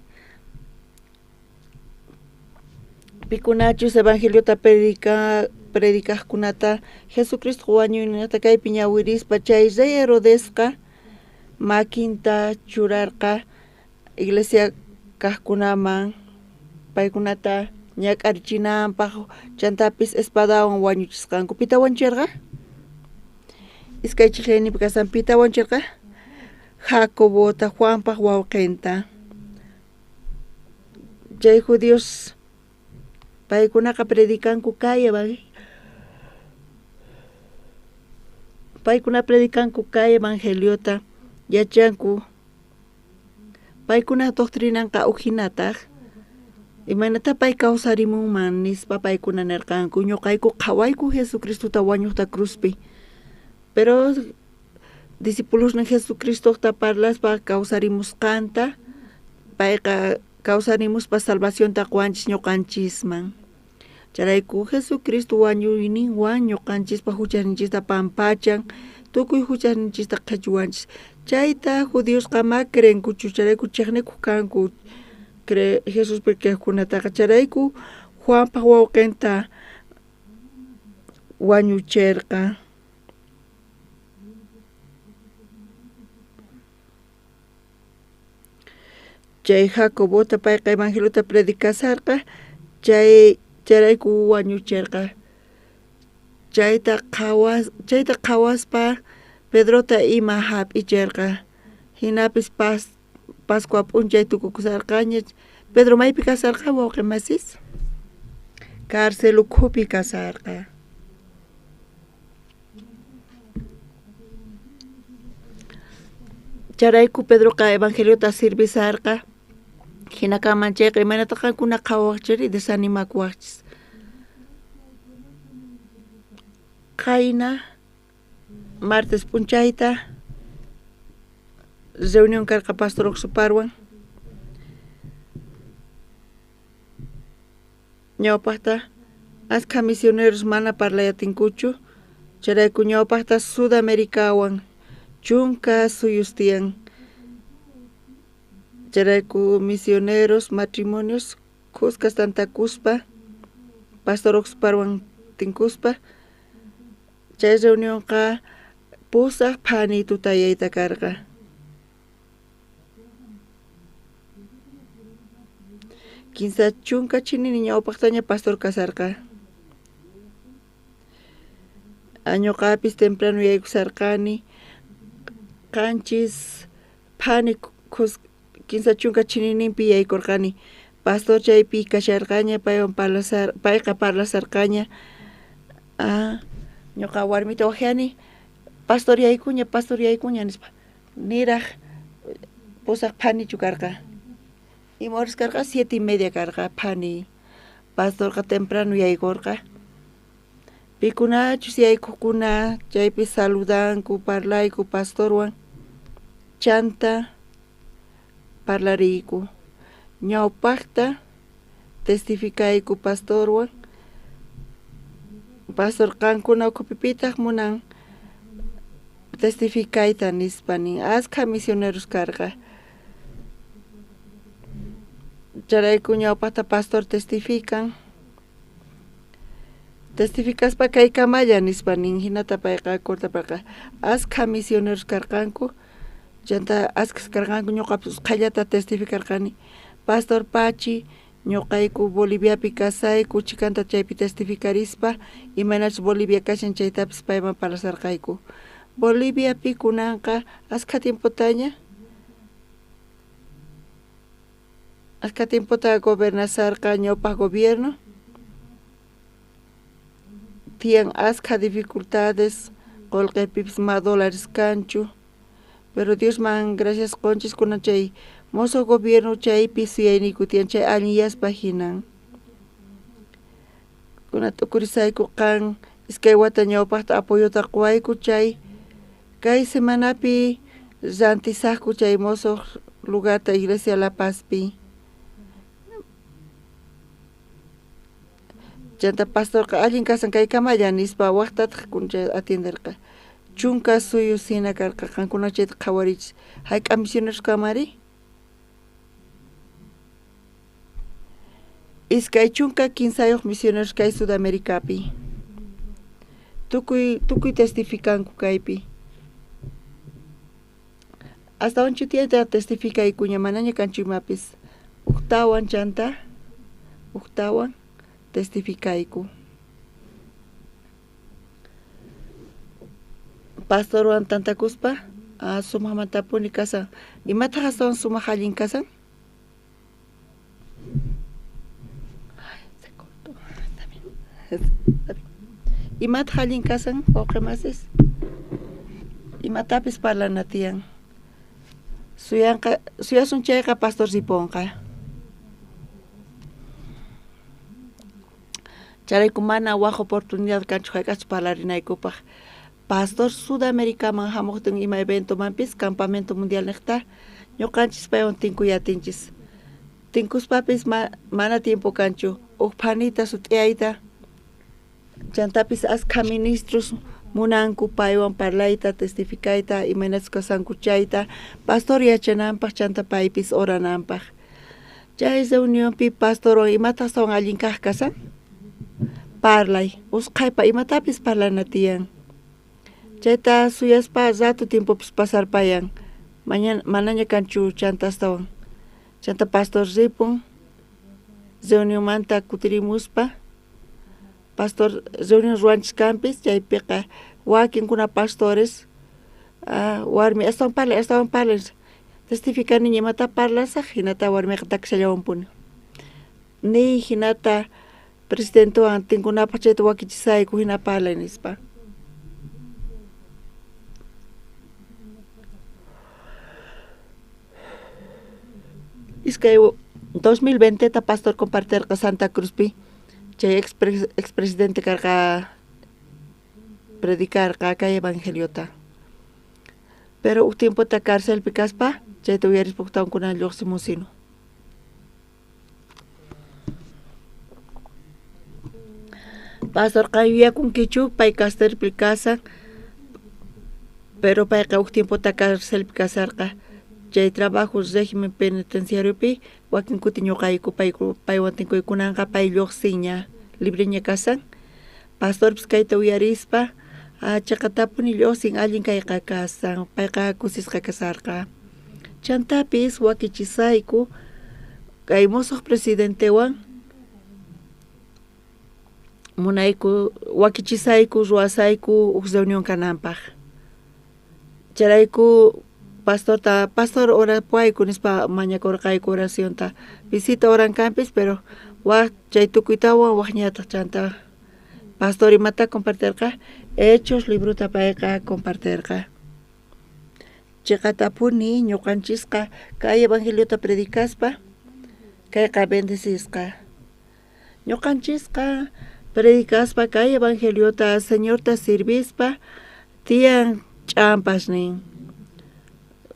G: Pikunachus evangeliota predicajkunata Jesucristo wañuyninta kaypi ñawirispa chay rey Herodesqa makinta churarqa iglesia kajkunaman paykunata ñak'arichinanpaj, chantapis espadawan wañuchisqanku. Pita wañucherqa? Iskay chijllayninpi kasan pita wañucherqa? Jacobota, Juanpaj wawqinta. Chay judíos paykunaqa predicanku kay paykuna predicanku kay evangeliota, yachanku paykuna doctrinanqa ujinataj imaynata pay kawsarimunman nispa paykuna nerqanku. Ñuqayku qhawayku Jesucristota wañuqta cruzpi, pero discipulosnin Jesucristota parlaspa kawsarimusqanta, payqa kawsarimuspa salvacionta quwanchis ñuqanchisman. Chayrayku Jesucristo wañuyninwan ñuqanchispa huchaninchista pampachan, tukuy huchaninchista qhichuwanchis. Chayta judiosqa ma creenkuchu, chayrayku chiqnikuq kanku Jesuspi creejkunataqa. Chayrayku Juanpaj wawqinta wañucherqa. Chay Jacobota payqa evangeliota predicasarqa, chayrayku wañucherqa. Chayta qhawaspa Pedrota ima hap'icherqa. Hinapis Pascua p'unchay tukukusharqaña. Pedro maypi kasarqa wawqi masis? Cárcel ukhupi kasarqa. Chayrayku Pedroqa evangeliota sirvisarqa. Hina kanman chayqa imaynata qankuna qhawawaqchiri desanimakuwaqchis. Qayna martes p'unchayta reunión karqa pastor Oxuparwan. Ñawpaqta askha misioneros mana parlayatinkuchu, chayrayku ñawpaqta Sudamericawan chunka suyus tiyan. Chayrayku misioneros matrimonios khuskas tantakuspa pastor Oxuparwan tinkuspa chay reunionqa pusaq phani tutayayta karqa. Kinsa chunka chinini ñawpaqtaña pastor kasarqa. Ñuqapis temprano yaykusarqani qanchis phani kinsa chunka chinininpi yaykurqani. Pastor chaypi kasharqaña paywan payqa parlasarqaña. Ñuqa warmita waqyani pastor yaykuña nispa. Niraq pusaq phanichu karqa. Ima horas karqa 7:30 karqa phani. Pastorqa temprano yaykurqa. Pikunachus yaykuqkuna chaypi saludanku parlayku pastorwan chanta parlariyku. Ñawpaqta testificayku pastorwan. Pastor qankuna ukhupipitaq munan testificayta nispa nin. Askha misioneros karqa. Chayrayku ñawpaqta pastor testifican. Testificaspa kaykamalla nispa nin. Hinata payqa cortaparqa. Askha misioneros karqanku. Chanta askhas karqanku ñuqapis usqhayllata testificarqani. Pastor Pachi ñuqayku Boliviapi kasayku chikanta chaypi testificarispa imaynachus Bolivia kashan chaytapis payman parlasarqayku. Boliviapi kunanqa askha tiempotaña askha tiempota gobernasarqa ñawpaq gobierno. Tiyan askha dificultades qullqipipis ma dólares kanchu. Pero Diosman gracias qunchis kunan chay mozo gobierno chaypi suyayniyku tiyan chay allinyaspa hinan. Kuna t'ukurisayku qan iskay wata ñawpaqta apoyota quwayku chay kay semanapi rantisaqku chay mozo lugarta iglesia La Pazpi. Chanta pastorqa allin kasan kaykamalla nispa waqtataq chay atienderqa. Chunka suyus hina karqa qankuna chayta qhawarichis. Hayk'a misioneros kamari? 23 misioneros kay Sudamericapi. Tukuy testificanku kaypi. Astawan chutiyata testificaykuña manaña kanchu imapis. Uktawan chanta, uktawan testificayku. Pastorwan tantakuspa sumaqmantapuni kasan. Imataq astawan sumaq allin kasan? Ay, se cortó. Está bien. Está bien. Imataq allin kasan, wawqi masis? Imatapis parlana tiyan. Suyasun chayqa pastor ripunqa. Chayrayku mana waj oportunidad kanchu hayk'aqchus parlarinaykupaq. Pastor Sudamericaman hamuqtin ima eventomanpis campamento mundial niqta ñuqanchis paywan tinkuyatinchis. Tinkuspapis mana tiempo kanchu uj phanita sut'iyayta chantapis askha ministros munanku paywan parlayta testificayta imaynachus kasanku chayta pastor yachananpaq chanta paypis orananpaq. Chay reunionpi pastorwan imataq astawan allin kaq kasan? Parlay usqhaypa imatapis parlana tiyan. Chayta suyaspa rato tiempopis pasarpayan. Mañana manaña kanchu chanta astawan. Chanta pastor ripun reunionmanta kutirimuspa Pastor reunión ruwanchis kanpis chaypiqa wakinkuna pastores warmi astawan parlay testificani imata parlasaj hinata warmiqa takishallawanpuni niy hinata presidentewan tinkunapaj chayta wakichisayku hina parlay nispa. Iskay 2020 ta pastor comparterqa Santa Cruzpi chay expresidente karqa predicarqa kay evangeliota. Pero uj tiempota carcelpi kaspa chayta uyarispa ujtawan lluqsimusino. Pastor qan yuyakunkichu pay casterpi kasan pero payqa uj tiempota carcelpi kasarqa chay trabajo régimen penitenciariopi wakin kuti ñuqayku paywan tinkuykunanqa pay lluqsinña libreña kasan. Pastorpis kayta uyarispa chaqatapuni lluqsin allin kayqa kasan payqa kusisqa kasarqa. Chantapis wakichisayku kay musuq presidentewan munayku wakichisayku ruwasayku uj reunión kananpaq. Chayrayku pastorta pastor orapuwayku nispa mañakurqayku oracionta visita oran kanpis pero waj chay tukuytawan wajñataq chanta pastor imata comparterqa Hechos librota payqa comparterqa. Chiqatapuni ñuqanchisqa kay evangeliota predicaspa kayqa bendecisqa. Ñuqanchisqa predicaspa kay evangeliota Señorta sirvispa tiyan ch'ampas nin.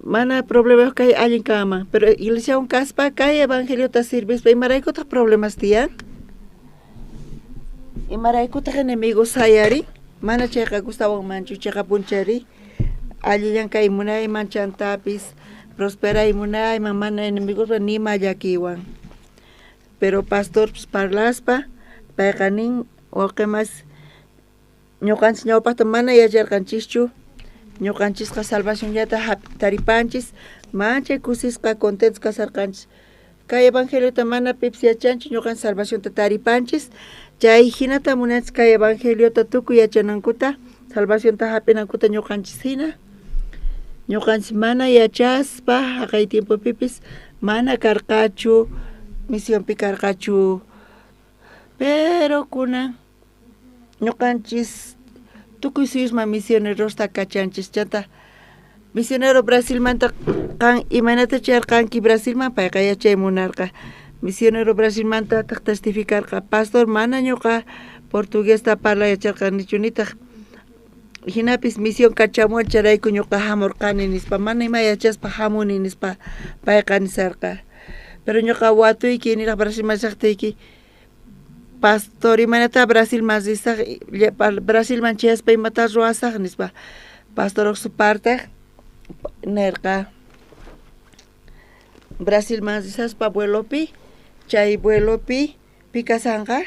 G: Mana problema kay allin kanman pero iglesiawan kaspa kay evangeliota sirvispa imaraykutaq problemas tiyan? Imaraykutaq enemigo sayarin? Mana chayqa gustawanmanchu chayqa allillan kay munayman chantapis prosperay munayman mana enemigoswan nima llakiwan. Pero pastorpis parlaspa payqa nin wawqimas ñuqanchis ñawpaqta mana yacharqanchischu ñuqanchisqa salvacionllata taripanchis manchay kusisqa contentos kasarqanchis kay evangeliota mana pipis yachanchu ñuqanchis salvacionta taripanchis chay hinata munanchis kay evangeliota tukuy yachanankuta salvacionta hap'inankuta ñuqanchis hina ñuqanchis mana yachaspa haqay tiempopipis mana karqachu misionpi karqachu pero kunan ñuqanchis tukuy suyusman misionerosta kachanchis chanta misionero Brasilmanta qan imaynata chayarqanki Brasilman payqa yachay munarqa misionero Brasilmantataq testificarqa pastor mana ñuqa portuguesta parlay yacharqanichu nitaq hinapis misión kachamuwan chayrayku ñuqa hamurqani nispa mana ima yachaspa hamuni nispa payqa nisarqa. Pero ñuqa watuyki niraq Brasilman llaqtayki pastor imaynata Brasilman risaq Brasilman chayaspa imata ruwasaq nispa pastor uqsupartaq nirqa Brasilman risaspa vuelopi chay vuelopi pi kasanqa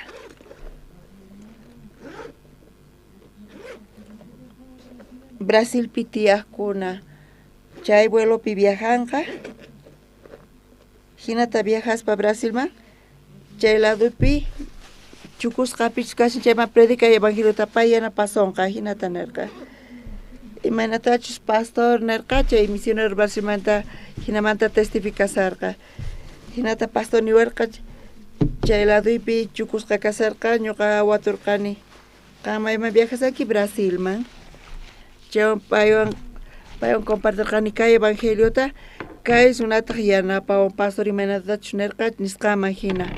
G: Brasilpi tiyaqkuna chay vuelopi viajanqa hinata viajaspa Brasilman chay ladopi chukusqa pichus kashan chayman predicay evangeliota pay yanapasonqa hinata nirqa. Imaynatachus pastor nirqa chay misionero Brasilmanta hinamanta testificasarqa hinata pastor niwarqa chay ladoypi chukusqa kasarqa ñuqa waturqani qan mayman viajasanki Brasilman chaywan paywan compartirqani kay evangeliota kay runataq yanapawan pastor imaynatachus nirqa nisqanman hina.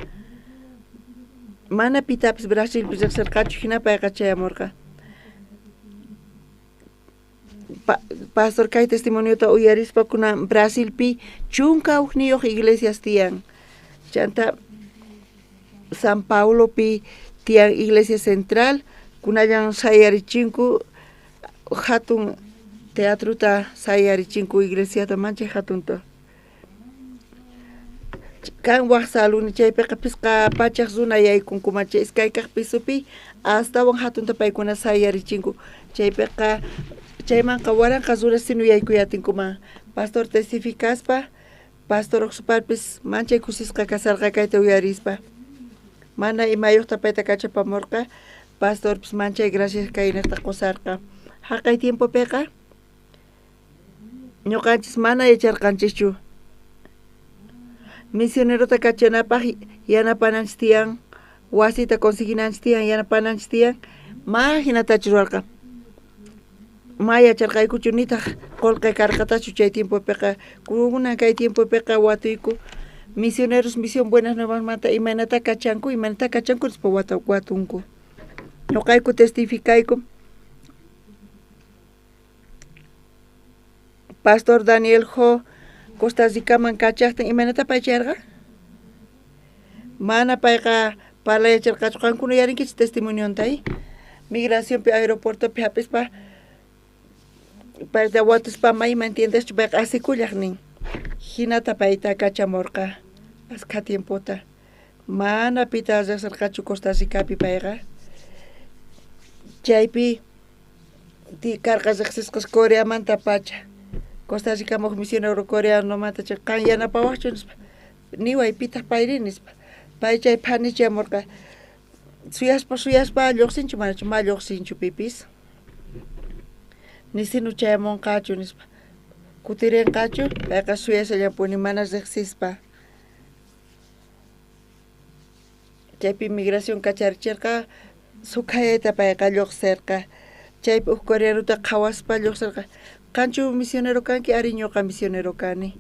G: Mana pitapis Brasilpi riqsirqachu hina payqa chayamurqa. Pastor kay testimoniota uyarispa kunan Brasilpi 11 iglesias tiyan. Chanta San Paulopi tiyan iglesia central kunallan sayarichinku hatun teatruta sayarichinku iglesiata manchay hatunta. Kan waj saluni chaypiqa pisqa pachaq runa yaykunkuman chay iskay kaq pisupi astawan hatunta paykuna sayarichinku chaypiqa chaymanqa waranqa runa sinu yaykuyatinkuman pastor testificaspa pastor uqsuparpis manchay kusisqa kasarqa kayta uyarispa mana imayuqta payta kachapamurqa Pastorpis manchay gracias kaynejta qusarqa. Jaqay tiempopiqa ñuqanchis mana yacharqanchischu. Misionerota kachanapaj yanapananchis tiyan, wasita conseguinanchis tiyan, yanapananchis tiyan, ma hinatachu ruwarqa. Ma yacharqaykuchu nitaq qullqi karqatachu chay tiempopiqa. Kunan kay tiempopiqa watuyku misioneros Misión Buenas Nuevasmanta imaynata kachanku, imaynata kachanku nispa watunku. Ñuqayku testificayku Pastor Daniel Jo Costa Ricaman kachaqtin imaynata pay chayarqa? Mana payqa parlay yacharqachu, qankuna yarinkichis testimonionta migracionpi aeropuertopi hap'ispa payta watuspa mayma entiendeschu payqa asikullaq nin. Hinata payta kachamurqa askha tiempota. Mana pita riqsirqachu Costa Ricapi payqa. Chaypi karqa riqsisqas Coreamanta pacha. Costa Rica muj misionero coreanomanta chay qan yanapawaqchu nispa. Niway pitaq payri nispa. Pay chay phanichamurqa. Suyaspa suyaspa lluqsinchu manachu ma lluqsinchu pipis. Nisinu chayamunqachu nispa. Kutirinqachu payqa suyashallanpuni mana riqsispa. Chaypi migración kacharichirqa sukhayayta payqa lluqsirqa. Chaypi uj coreanota qhawaspa lluqsirqa. Qanchu misionero kanki? Ari ñuqa misionero kani.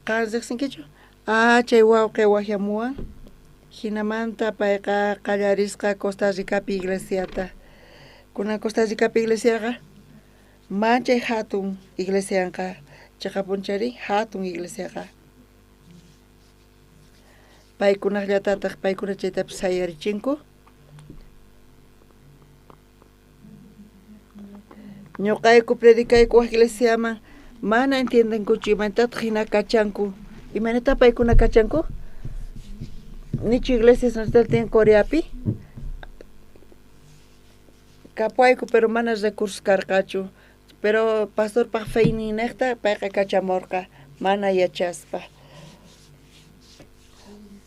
G: Qan riqsinkichu? Ah, chay wawqi waqyamuwan. Hinamanta payqa qallarisqa Costa Ricapi iglesiata. Kunan Costa Ricapi iglesiaqa manchay hatun iglesianqa. Chiqapunchari hatun iglesiaqa. Paykunaqllatataq paykuna chaytapis sayarichinku. Ñuqayku predicayku wak iglesiaman mana entiendenkuchu imaynataq hina kachanku. Imaynata paykuna kachanku? Nichu iglesias nacional tiyan Coreapi? Kapuayku pero mana recursos karqachu. Pero pastorpaq feyninejta payqa kachamurqa mana yachaspa.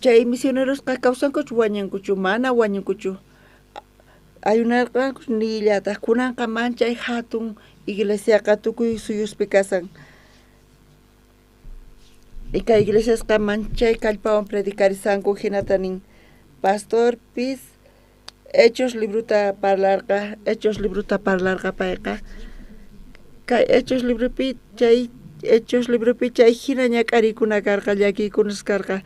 G: Chay misionerosqa kawsankuchu wañunkuchu mana wañunkuchu. Ayunarqanku nillataq kunanqa manchay hatun iglesiaqa tukuy suyuspi kasan. Y kay iglesiasqa manchay kallpawan predicarisanku hinata nin pastorpis Hechos libruta parlarqa, Hechos libruta parlarqa payqa. Kay Hechos librupi chay Hechos librupi chay hina ñak'ariykuna karqa, llakiykunas karqa.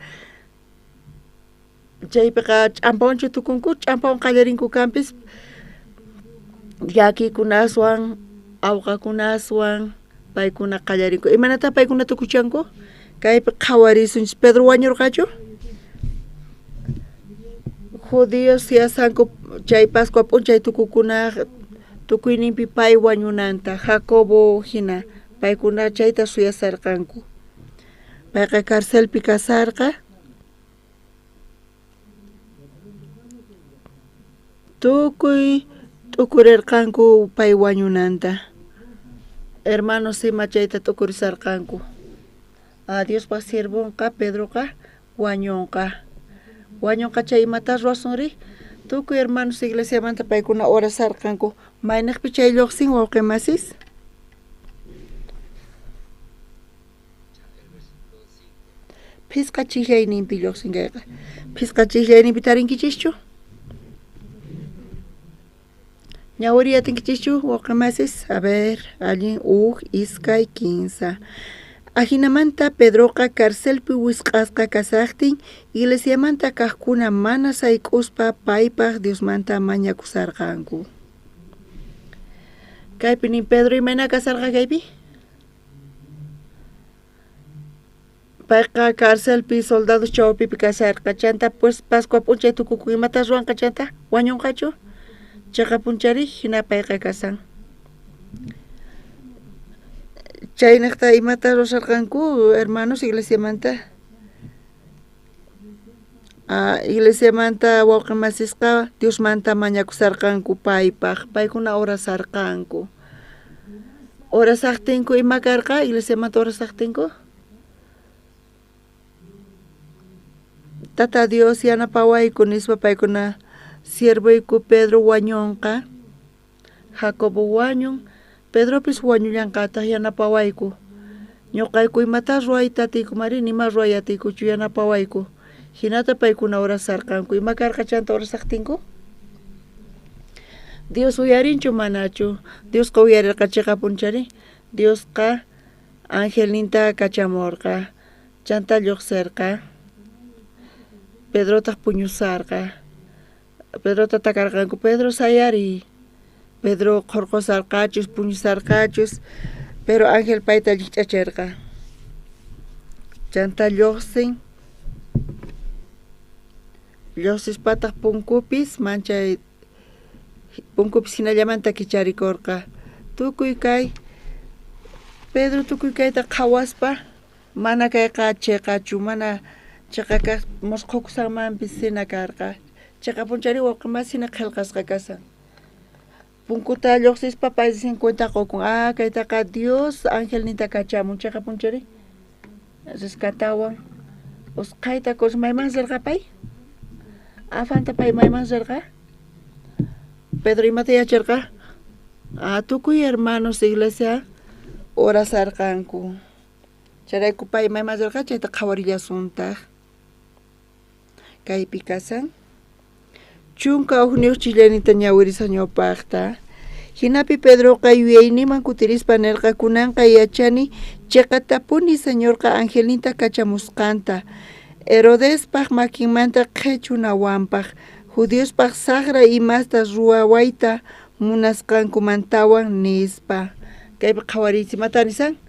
G: Chaypiqa ch'ampawanchu tukunku, ch'ampawan qallarinku kanpis llakiykunaswan, awqakunaswan paykuna qallarinku. Imaynata paykuna tukuchanku? Kaypi qhawarisunchis. Pedro wañurqachu? Judíos siyasanku chay Pascua p'unchay tukukunaq tukuyninpi pay wañunanta, Jacobo hina paykuna chayta suyasarqanku. Payqa carcelpi kasarqa. Tukuy t'ukurirqanku pay wañunanta. Hermanos ima chayta t'ukurisarqanku. Ah, Diospaq siervonqa Pedroqa wañunqa. Wañunqa chay imata ruwasunri? Tukuy hermanos iglesiamanta paykuna orasarqanku. Maynejpi chay lluqsin wawqi masis? Phisqa chijllayninpi lluqsin kayqa. Phisqa chijllayninpi tarinkichischu? Ñawiriy atinkichischu wawqi masis? A ver, allin uj, iskay, kinsa. Ajinamanta Pedroqa carcelpi wisq'asqa kasaqtin iglesiamanta kaqkuna mana sayk'uspa paypaq Diosmanta mañakusarqanku. Kaypi nin Pedro imayna kasarqa kaypi? Payqa carcelpi soldados chawpipi kasarqa. Chanta pues Pascua p'unchay tukukun imata ruwanqa chanta wañunqachu? Chiqapunchari hina payqa kasan. Chaynejta imata ruwasharqanku hermanos iglesiamanta? Ah, iglesiamanta wawqi masisqa Diosmanta mañakusarqanku paypaq, paykuna orasarqanku. Orasaqtinku ima karqa iglesiamanta orasaqtinku? Tata Dios yanapawayku nispa paykuna Siervoyku Pedro wañonqa, Jacobo wañun, Pedropis wañullanqataj, yanapawayku. Ñoqayku imata ruwayta atiyku mari, nima ruway atiykuchu, yanapawayku. Hinata paykuna orasarqanku. Ima karqa chanta orasaqtinku? Dios uyarinchu manachu? Diosqa uyarirqa chiqapunchari. Diosqa angelninta kachamurqa, chanta lluqsirqa. Pedrotaq puñusarqa. Pedrota takarqanku, Pedro sayariy. Pedro qhurqusarqachus, puñusarqachus, pero ángel payta llikch'achirqa. Chanta lluqsin. Lluqsispataq punkupis manchay punkupis hinallamanta kicharikurqa. Tukuy kay Pedro tukuy kayta qhawaspa mana kayqa chiqachu, mana chiqa kaq musqhukusanmanpis hina karqa. Chiqapunchari wawqimas hina qillqasqa kasan. Punkuta lluqsispa pay 50 qukun, ah, kaytaqa Dios angelninta kachamun, chiqapunchari rescatawan. Usqhayta kus mayman rirqa pay? Afanta pay mayman rirqa? Pedro imata yacharqa? Ah, tukuy hermanos iglesia orasarqanku. Chayrayku pay mayman rirqa chayta qhawarillasuntaq. Kaypi kasan. 11 chillanita ñawirisaq ñawpaqta. Hinapi Pedroqa yuyayninman kutirispa nirqa, kunanqa yachani chiqatapuni Señorqa angelninta kachamusqanta, Herodespaj makinmanta qhichunawanpaq, judiospaj saqra imasta ruwawayta munasqankumantawan, nispa. Kaypi qhawariychis, imata nisan?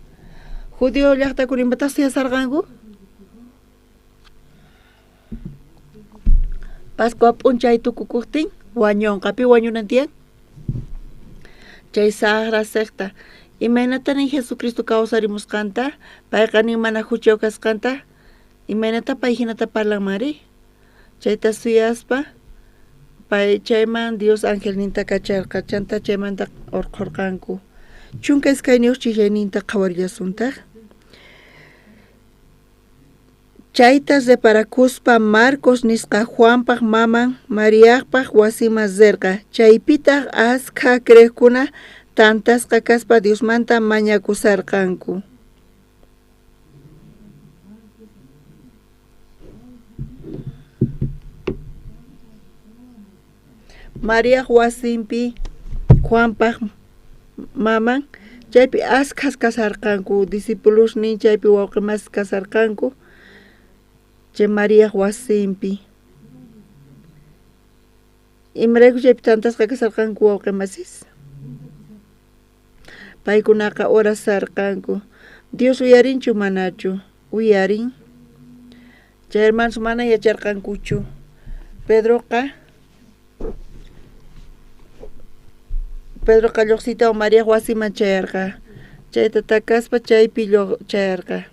G: Judío llaqtakuna imataq suyasarqanku? Pascua p'unchay tukukuqtin wañunqa. Pi wañunan tiyan? Chay saqra secta. Imaynata nin Jesucristo kawsarimusqanta? Payqa nin mana juchayuq kasqanta. Imaynata pay hinata parlanmanri? Chayta suyaspa pay chayman Dios angelninta kacharqa, chanta chaymanta urqhurqanku. 12 chillayninta qhawarillasuntaq. Chayta reparakuspa Marcos nisqa Juanpaj maman Mariajpaj wasiman rirqa. Chaypitaq askha creejkuna tantasqa kaspa Diosmanta mañakusarqanku. Mariaj wasinpi Juanpaj maman chaypi askhas kasarqanku, discipulosnin chaypi wawqimas kasarqanku. Chay Mariaj wasinpi. Imarayku chaypi tantasqa kasarqanku wawqimasis? Paykunaqa orasarqanku. Dios uyarinchu manachu? Uyarin. Chay hermanos mana yacharqankuchu. Pedroqa lluqsiytawan Mariaj wasiman chayarqa. Chayta takaspa chaypi chayarqa.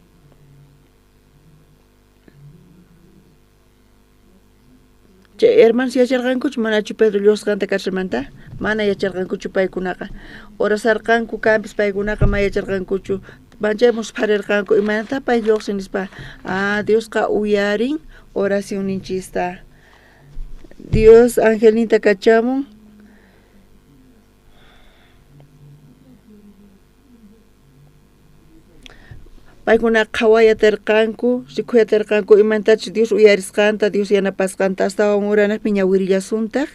G: Chay hermanos yacharqankuchu manachu Pedro lluqsqanta carcelmanta? Mana yacharqankuchu paykunaqa. Orasarqanku kanpis paykunaqa ma yacharqankuchu. Manchay muspharirqanku, imaynata pay lluqsin nispa. Ah, Diosqa uyarin oracionninchista. Dios angelninta kachamun. Paykuna qhawayatirqanku, rikuyatirqanku imaynatachus Dios uyarisqanta, Dios yanapasqanta, astawan uranaqpi ñawirillasuntaq.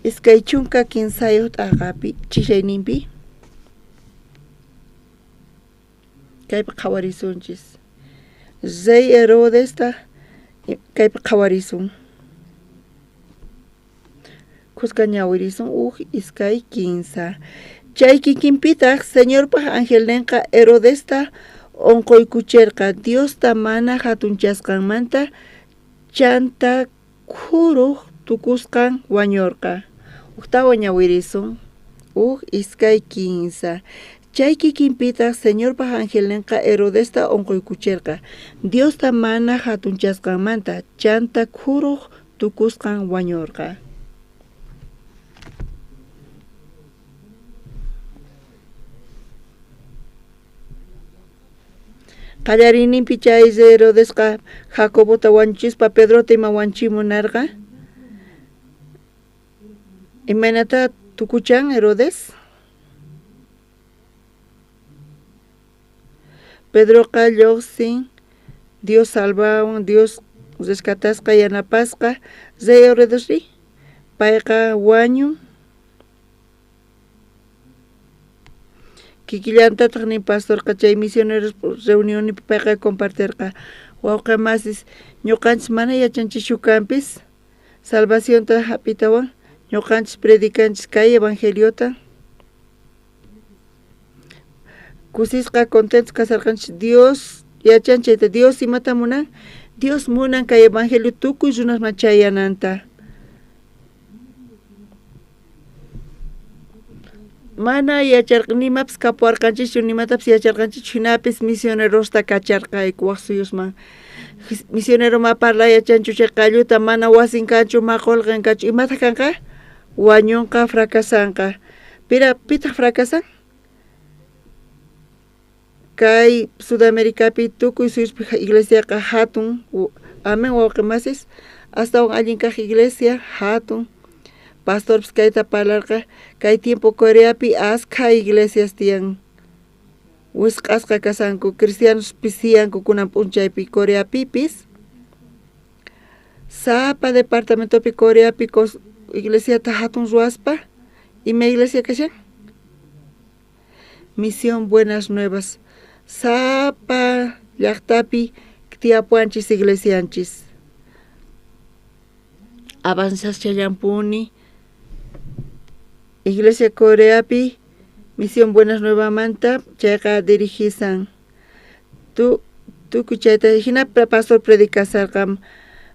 G: 23 t'aqapi chillayninpi kaypi qhawarisunchis. Rey Herodesta kaypi qhawarisun. Khuska ñawirisun 1, 2, 3. Chay kikinpitaq Señorpaj angelninqa Herodesta unquykuchirqa Diosta mana hatunchasqanmanta, chanta khuruq tukusqan wañurqa. Ujtawan ñawirisun 1, 2, 3. Chay kikinpitaq Señorpaj angelninqa Herodesta unquykuchirqa Diosta mana hatunchasqanmanta, chanta khuruq tukusqan wañurqa. Qallariyninpi chay Herodesqa Jacobota wañuchispa Pedrota ima wañuchiy munarqa. Imaynata tukuchan Herodes? Pedroqa lluqsin, Dios salvawan, Dios rescatasqa yanapasqa, rey Herodesri payqa wañun. Kikillantataq nin pastorqa chay misioneros reunionnipi payqa compartirqa, wawqi masis ñuqanchis mana yachanchischu kanpis salvacionta hap'itawan ñuqanchis predicanchis kay evangeliota. Kusisqa contentos kasarqanchis Dios yachan chayta, Dios imata munan, Dios munan kay evangelio tukuy runasman chayananta. Mana yacharqa nimapis kapuwarqanchischu, nimatapis yacharqanchischu, hinapis misionerosta kacharqayku waj suyusman. Misionero ma parlay yachanchu chay qalluta, mana wasin kanchu, ma qolqen kanchu, imataq kanqa? Wañunqa, fracasanqa. Pira pitaq fracasan? Kay Sudamericapi tukuy suyuspi iglesiaqa hatun, amen wawqi masis, astawan allin kaq iglesia hatun. Pastorpis kayta parlarqa, kay tiempo Coreapi askha iglesias tiyan, wisq'asqa kasanku, cristianos pisiyanku kunan p'unchaypi Coreapipis. Sapa departamentopi Coreapi iglesiata hatun ruwaspa, ima iglesia kashan? Misión Buenas Nuevas. Sapa llaqtapi tiyapuwanchis iglesianchis. Avanzaschallanpuni. Iglesia Coreapi Misión Buenas Nuevamanta chayqa dirigisan. Tukuy chayta hina pastor predicasarqa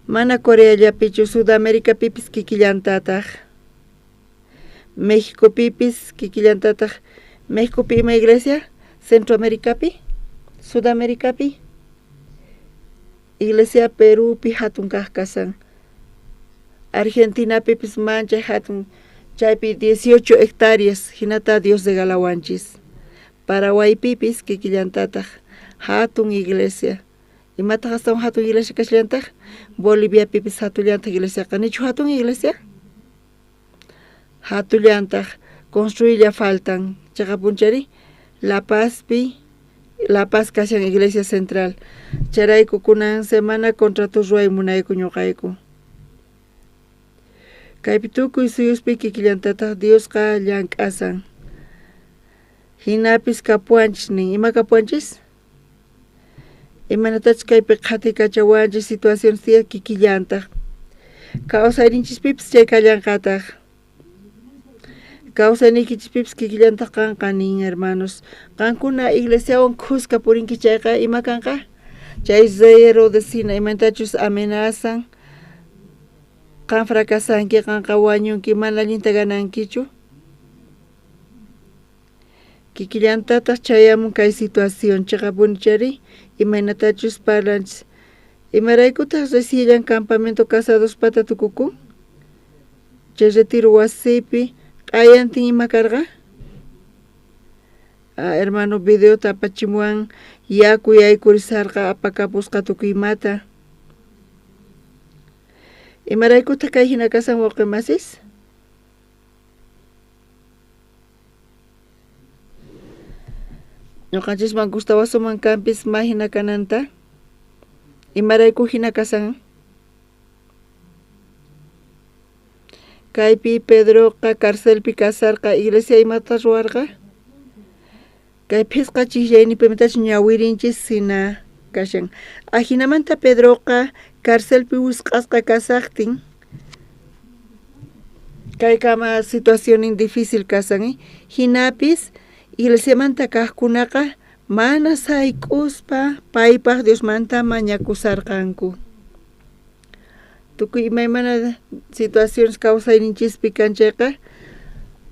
G: mana Coreallapichu, Sudamericapipis kikillantataq. Mexicopipis kikillantataq. Mexicopi ima iglesia? Centroamericapi, Sudamericapi. Iglesia Perupi hatun kaq kasan. Argentinapipis manchay hatun, chaypi 18 hectáreas hinata Dios regalawanchis. Paraguaypipis kikillantataq hatun iglesia. Imataq astawan hatun iglesia kashallantaq? Boliviapipis hatullantaq iglesiaqa. Nichu hatun iglesia? Hatullantaq, construylla faltan. Chaqapunchari La Pazpi, La Paz kashan iglesia central. Chayrayku kunan semana contrato ruway munayku ñuqayku. Kaypi tukuy suyuspi kikillantataq Diosqa llank'asan. Hinapis kapuwanchis nin. Ima kapuwanchis? Imanatachus kaypi qhatikachawanchis situaciones tiyan kikillantaq. Kawsayninchispipis chay kallanqataq. Kawsayniykichispipis kikillantaq kanqa nin hermanos. Qankuna iglesiawan khuska purinki chayqa ima kanqa? Chay rey Herodes hina imatachus amenazan, qan fracasanki, qanqa wañunki, mana allinta ganankichu. Kikillantataq chayamun kay situación chaqapuni chari imaynatachus parlanchis. Imaraykutaq reciellan campamento casados pata tukukun? Chay retiro wasipi q'ayantin ima karqa? Hermano videota apachimuwan yaku yaykurisarqa apakapusqa tukuy imata. Imaraykutaq kay hina kasan wawqi masis? Ñuqanchisman gustawasuman kanpis ma hina kananta. Imarayku hina kasan? Kaypi Pedroqa carcelpi kasarqa, iglesia imata ruwarqa? Kay phisqa chiqllaynipimatachus ñawirinchis hina kashan. Ajinamanta Pedroqa carcelpi wisq'asqa kasaqtin kaykama situacionin difícil kasan, hinapis iglesiamanta kaqkunaqa mana sayk'uspa paypaq Diosmanta mañakusarqanku. Tukuy imaymana situaciones kawsayninchispi kan chayqa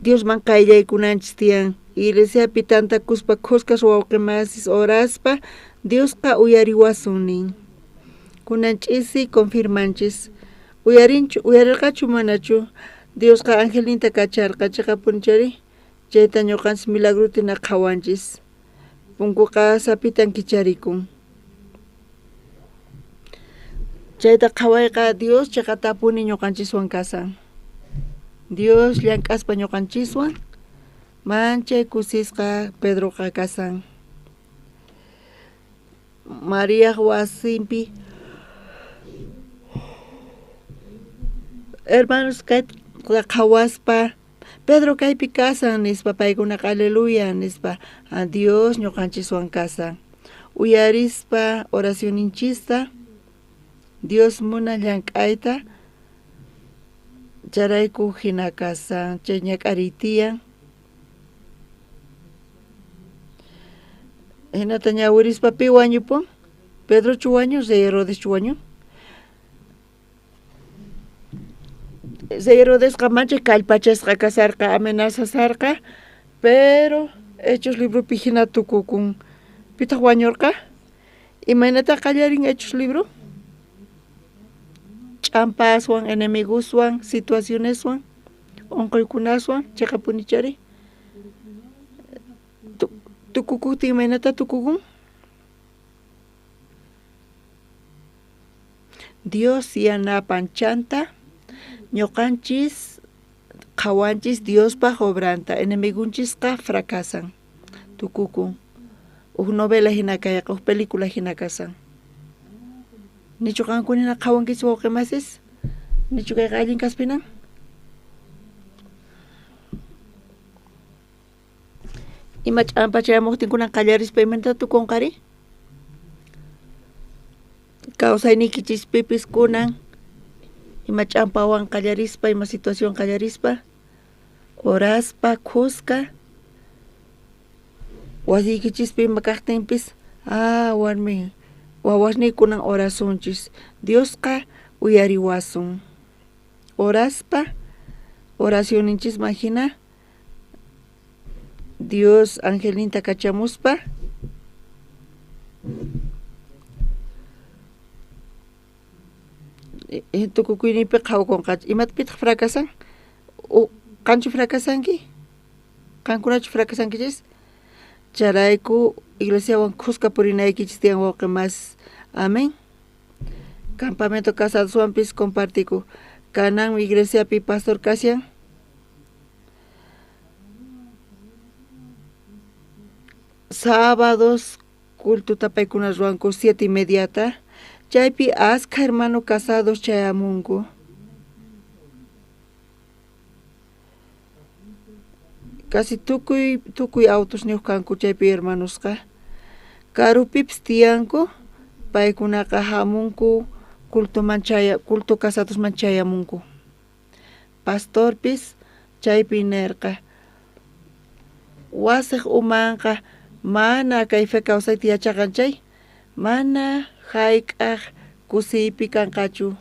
G: Diosman qayllaykunanchis tiyan. Iglesiapi tantakuspa khuskas wawqi masis oraspa Diosqa uyariwasun nin. Kunan ch'isi confirmanchis. Uyarinchu, uyarirqachu manachu? Diosqa angelninta kacharqa chaqapuni chari chayta ñuqanchis milagrota hina qhawanchis. Punkuqa sapitan kicharikun. Chayta qhawayqa Dios chiqatapuni ñuqanchiswan kasan. Dios llank'aspa ñuqanchiswan manchay kusisqa Pedroqa kasan. Mariaj wasinpi hermanos kayta qhawaspa Pedro kaypi kasan nispa paykunaqa aleluya nispa Dios ñuqanchiswan kasan. Uyarispa oracionninchista Dios munan llank'ayta chayrayku hina kasan chay ñak'ariy tiyan. Hinata ñawirispa pi wañupun? Pedrochu wañun, Rey Herodeschu wañun? Rey Herodesqa manchay kallpachasqa kasarqa, amenazasarqa, pero Hechos libropi hina tukukun. Pitaq wañurqa? Imaynataq qallarin Hechos libro? Ch'ampaswan, enemigoswan, situacioneswan, unquykunaswan, chiqapunichari. Tukukuptin imaynata tukukun? Dios yanapan chanta ñuqanchis qhawanchis Diospaj obranta, enemigonchisqa fracasan, tukukun. Uj novela hina kayqa, uj película hina kasan. Nichu qankuna hina qhawankichis wawqi masis? Nichu kayqa allin kaspinan? Ima ch'ampa chayamuqtinkunan qallarispa imaynata tukunqari? Kawsayniykichispipis kunan ima ch'ampawan qallarispa, ima situación qallarispa, oraspa, khuska, wasiykichispi ima kaqtinpis, warmi wawasniykunan orasunchis, Diosqa uyariwasun. Oraspa, oracionninchisman hina, Dios angelninta kachamuspa, tukukuyninpi qhawakunqa. Imatapitaq fracasan? Qanchu fracasanki? Qankunachu fracasankichis? Chayrayku iglesiawan khuska purinaykichis tiyan wawqi mas. Amén. Campamento casadoswanpis compartiku. Kanan iglesiapi pastor kashan. Sábados cultuta paykuna ruwanku 7:30. Chaypi askha hermano casados chayamunku. Casi tukuy autos niyuq kanku chaypi hermanosqa. Karupipis tiyanku, paykunaqa hamunku culto casadosman chayamunku. Pastorpis chaypi nirqa, wasiq umanqa mana kay fe kawsayta yachaqan chay, mana hayk'aq kusiypi kanqachu,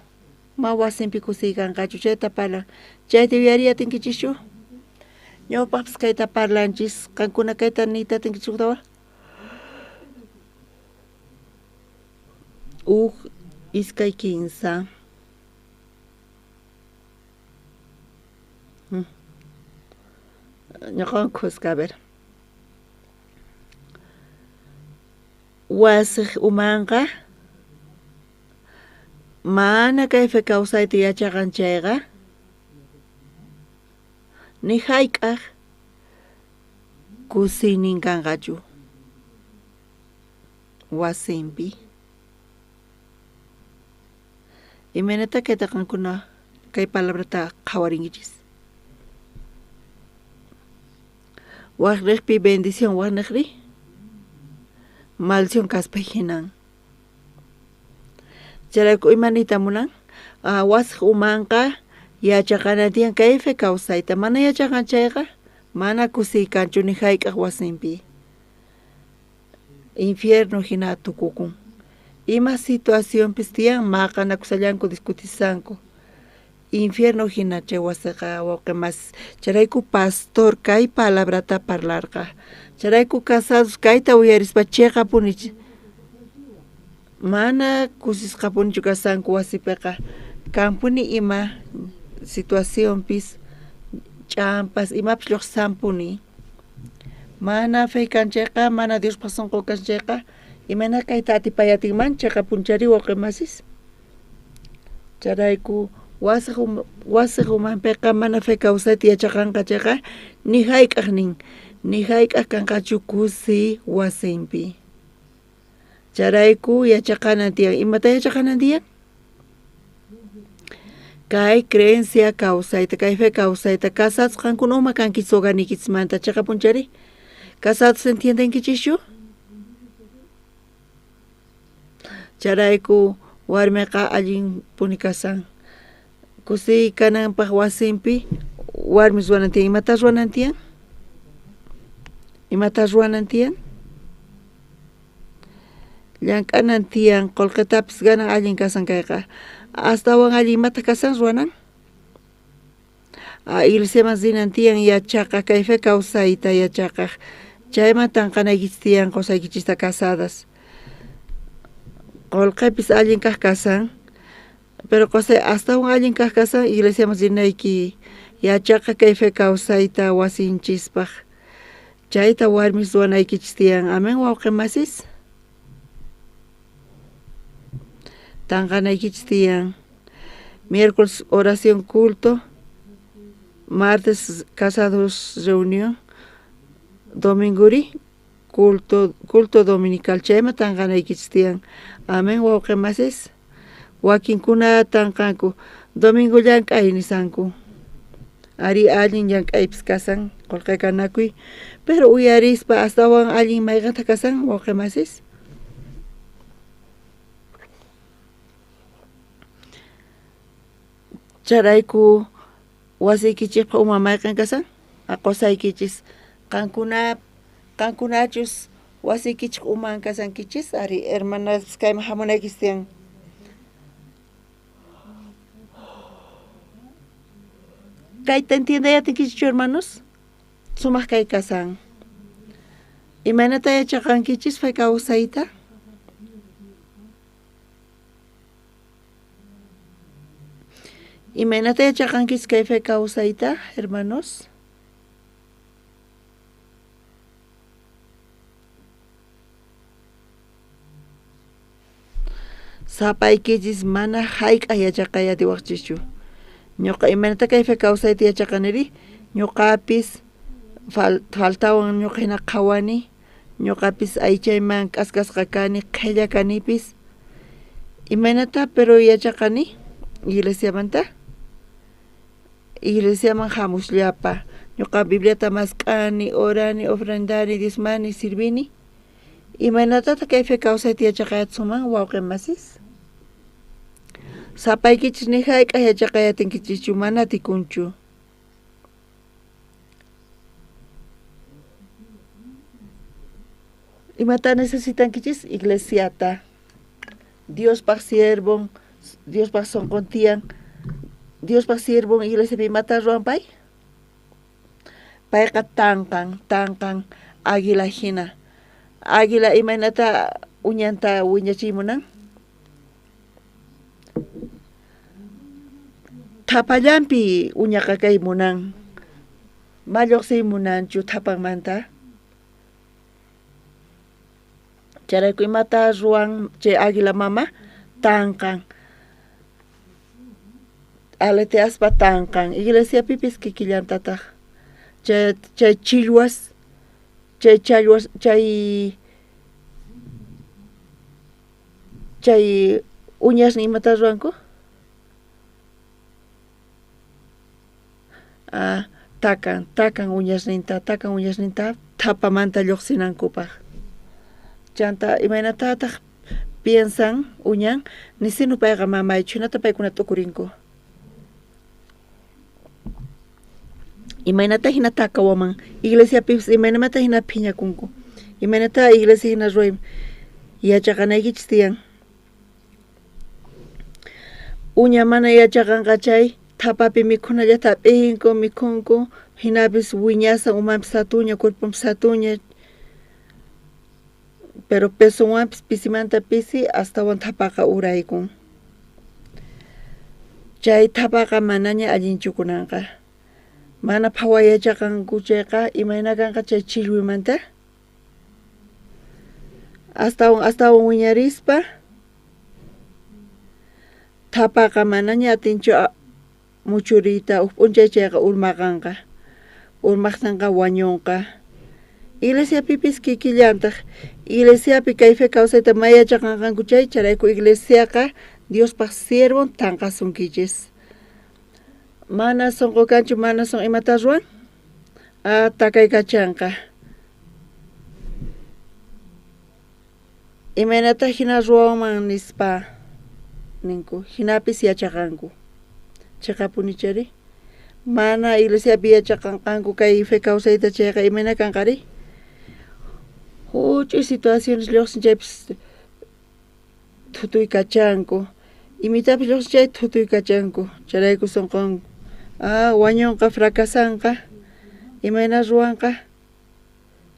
G: ma wasinpi kusiy kanqachu, chayta parlan. Chayta yuyariy atinkichischu? Ñawpaqpis kayta parlanchis, qankuna kayta niyta atinkichis huktawan? Uj, iskay, kinsa. Ñuqawan khuska, a ver. Wasiq umanqa mana kay fe kawsayta yachaqan chayqa, ni hayk'aq kusiynin kanqachu wasinpi. Imaynata kayta qankuna kay palabrata qhawarinkichis? Waqniqpi bendición, waqniqri maldición kaspa hinan. Chayrayku ima niyta munan? Wasiq umanqa yachaqana tiyan kay fe kawsayta, mana yachaqan chayqa mana kusiy kanchu ni hayk'aq wasinpi. Infierno hina tukukun. Ima situacionpis tiyan maqanakusallanku discutisanku. Infierno hina chay wasiqa wawqi mas. Chayrayku pastor kay palabrata parlarqa. Chayrayku casados kayta uyarispa chiqapuni mana kusisqapunichu kasanku wasipiqa. Kanpuni ima situacionpis ch'ampas imapis lluqsanpuni. Mana fe kan chayqa, mana Diospaq sunqu kan chayqa, imayna kayta atipay atinman chiqapunchari wawqi masis? Chayrayku wasej umanpeqa mana fe kawsayta yachaqanqa chayqa ni jayk'aj nin, ni jayk'aj kanqachu kusi wasinpi. Chayrayku yachaqanan tiyan. Imata yachaqanan tiyan? Kay creencia kawsayta, kay fe kawsayta. Casados qankuna uma kankichis hogarniykichismanta, cheqapunchari? Casados entiendenkichischu? Chayrayku warmiqa allinpuni kasan. Kusiy kananpaq wasinpi warmis ruwanan tiyan. Imata ruwanan tiyan? Imata ruwanan tiyan? Llank'anan tiyan, qolqetapis ganan allin kasan kayqa. Astawan allin imata kasan ruwanan? Iglesiaman rinan tiyan yachaqaj, kay fe kawsayta yachaqaj. Chayman tanqanaykichis tiyan qosaykichista casadas. Qolqepis allin kaj kasan, pero qosay astawan allin kaj kasan iglesiaman rinayki yachaqaj kay fe kawsayta wasinchispaj. Chayta warmis ruwanaykichis tiyan. Amén, wawqi masis. Tanqanaykichis tiyan. Miércoles oración culto, martes casados reunión, domingori culto dominical. Chayman tanqanaykichis tiyan. Amén, wawqi masis. Wakinkuna tanqanku domingo llank'ay nisanku. Ari allin llank'aypis kasan qolqe kanakuy, pero uyarispa astawan allin mayqanta kasan wawqi masis. Chayrayku wasiykichikpa uma mayqan kasan? Qosaykichis. Qankunachus wasiykichik uman kasankichis, ari hermanas kayman hamunaykichis tiyan. Kayta entiendeyatinkichikchu hermanos? Sumaq kay kasan. Imaynata yachaqankichis fe kawsayta? Imaynata yachaqankichis kay fe kawsayta, hermanos? Sapaykichis mana jayk'aj yachaqay atiwaqchischu. Ñuqa imaynata kay fe kawsayta yachaqaniri? Ñuqapis faltawan ñuqa hina qhawani, ñuqapis aychayman k'askasqa kani, qhella kanipis. Imaynata pero yachaqani iglesiamanta? Iglesiaman hamusllapa. Ñuqa Bibliata mask'ani, orani, ofrendani, Diosmani, sirvini. Imaynatataq kay fe kawsayta yachaqayatsuman wawqi masis? Sapaykichis ni jayk'aj yachaqayatinkichikchu, mana atikunchu. Imata necesitankichis? Iglesiata. Diospaq siervon, Diospaq sonqon tiyan. Diospaq siervon iglesiapi imata ruwan pay? Payqa tanqan águila hina. Águila imaynata uñanta wiñachiy munan? Thapallanpi uñaqa kay munan. Ma lluqsiy munanchu thapanmanta. Chayrayku imata ruwan chay águila mama? Tanqan. Aleteaspa tanqan. Iglesiapipis kikillantataq. Chay chillwas, chay challwas, chay uñas imata ruwanku? Takan uñasninta, thapamanta lluqsinankupaq. Chanta imaynatataq piensan uñan, nisinu payqa mamaychu, hinata paykuna t'ukurinku. Imaynata hina takawaman, iglesiapipis imaynamanta hina phiñakunku. Imaynata iglesia hina ruway yachaqanaykichis tiyan. Uña mana yachaqanqa chay thapapi mikhunallata p'inku, mikhunku, hinapis wiñasan umanpis hatuña, cuerponpis hatuña, pero pesonwanpis pisimanta pisi astawan thapaqa uraykun. Chay thapaqa manaña allinchu kunanqa. Mana phaway yachaqanku chayqa imayna kanqa chay chillwimanta? Astawan wiñarispa Thapaqa manaña atinchu muchuriyta, uj p'unchay chayqa urmaqanqa. Urmajtinqa wañunqa. Iglesiapipis kikillantaj. Iglesiapi kay fe kawsayta may yachaqanqanku chay, chayrayku iglesiaqa Diospaj siervon tanqasunkichis. Mana sonqo kanchu, mana son imata ruwan? Ah, takaykachanqa. Imaynata jina ruwanman nispa ninku, jinapis yachaqanku. Cheqapunichari? Mana iglesiapi yachaqanqanku kay fe kawsayta chayqa imayna kanqari? Huch'uy situaciones lluqsin chaypis thutuykachanku. Imitapis lluqsin chay thutuykachanku. Chayrayku sunqun wañunqa, fracasanqa. Imayna ruwanqa?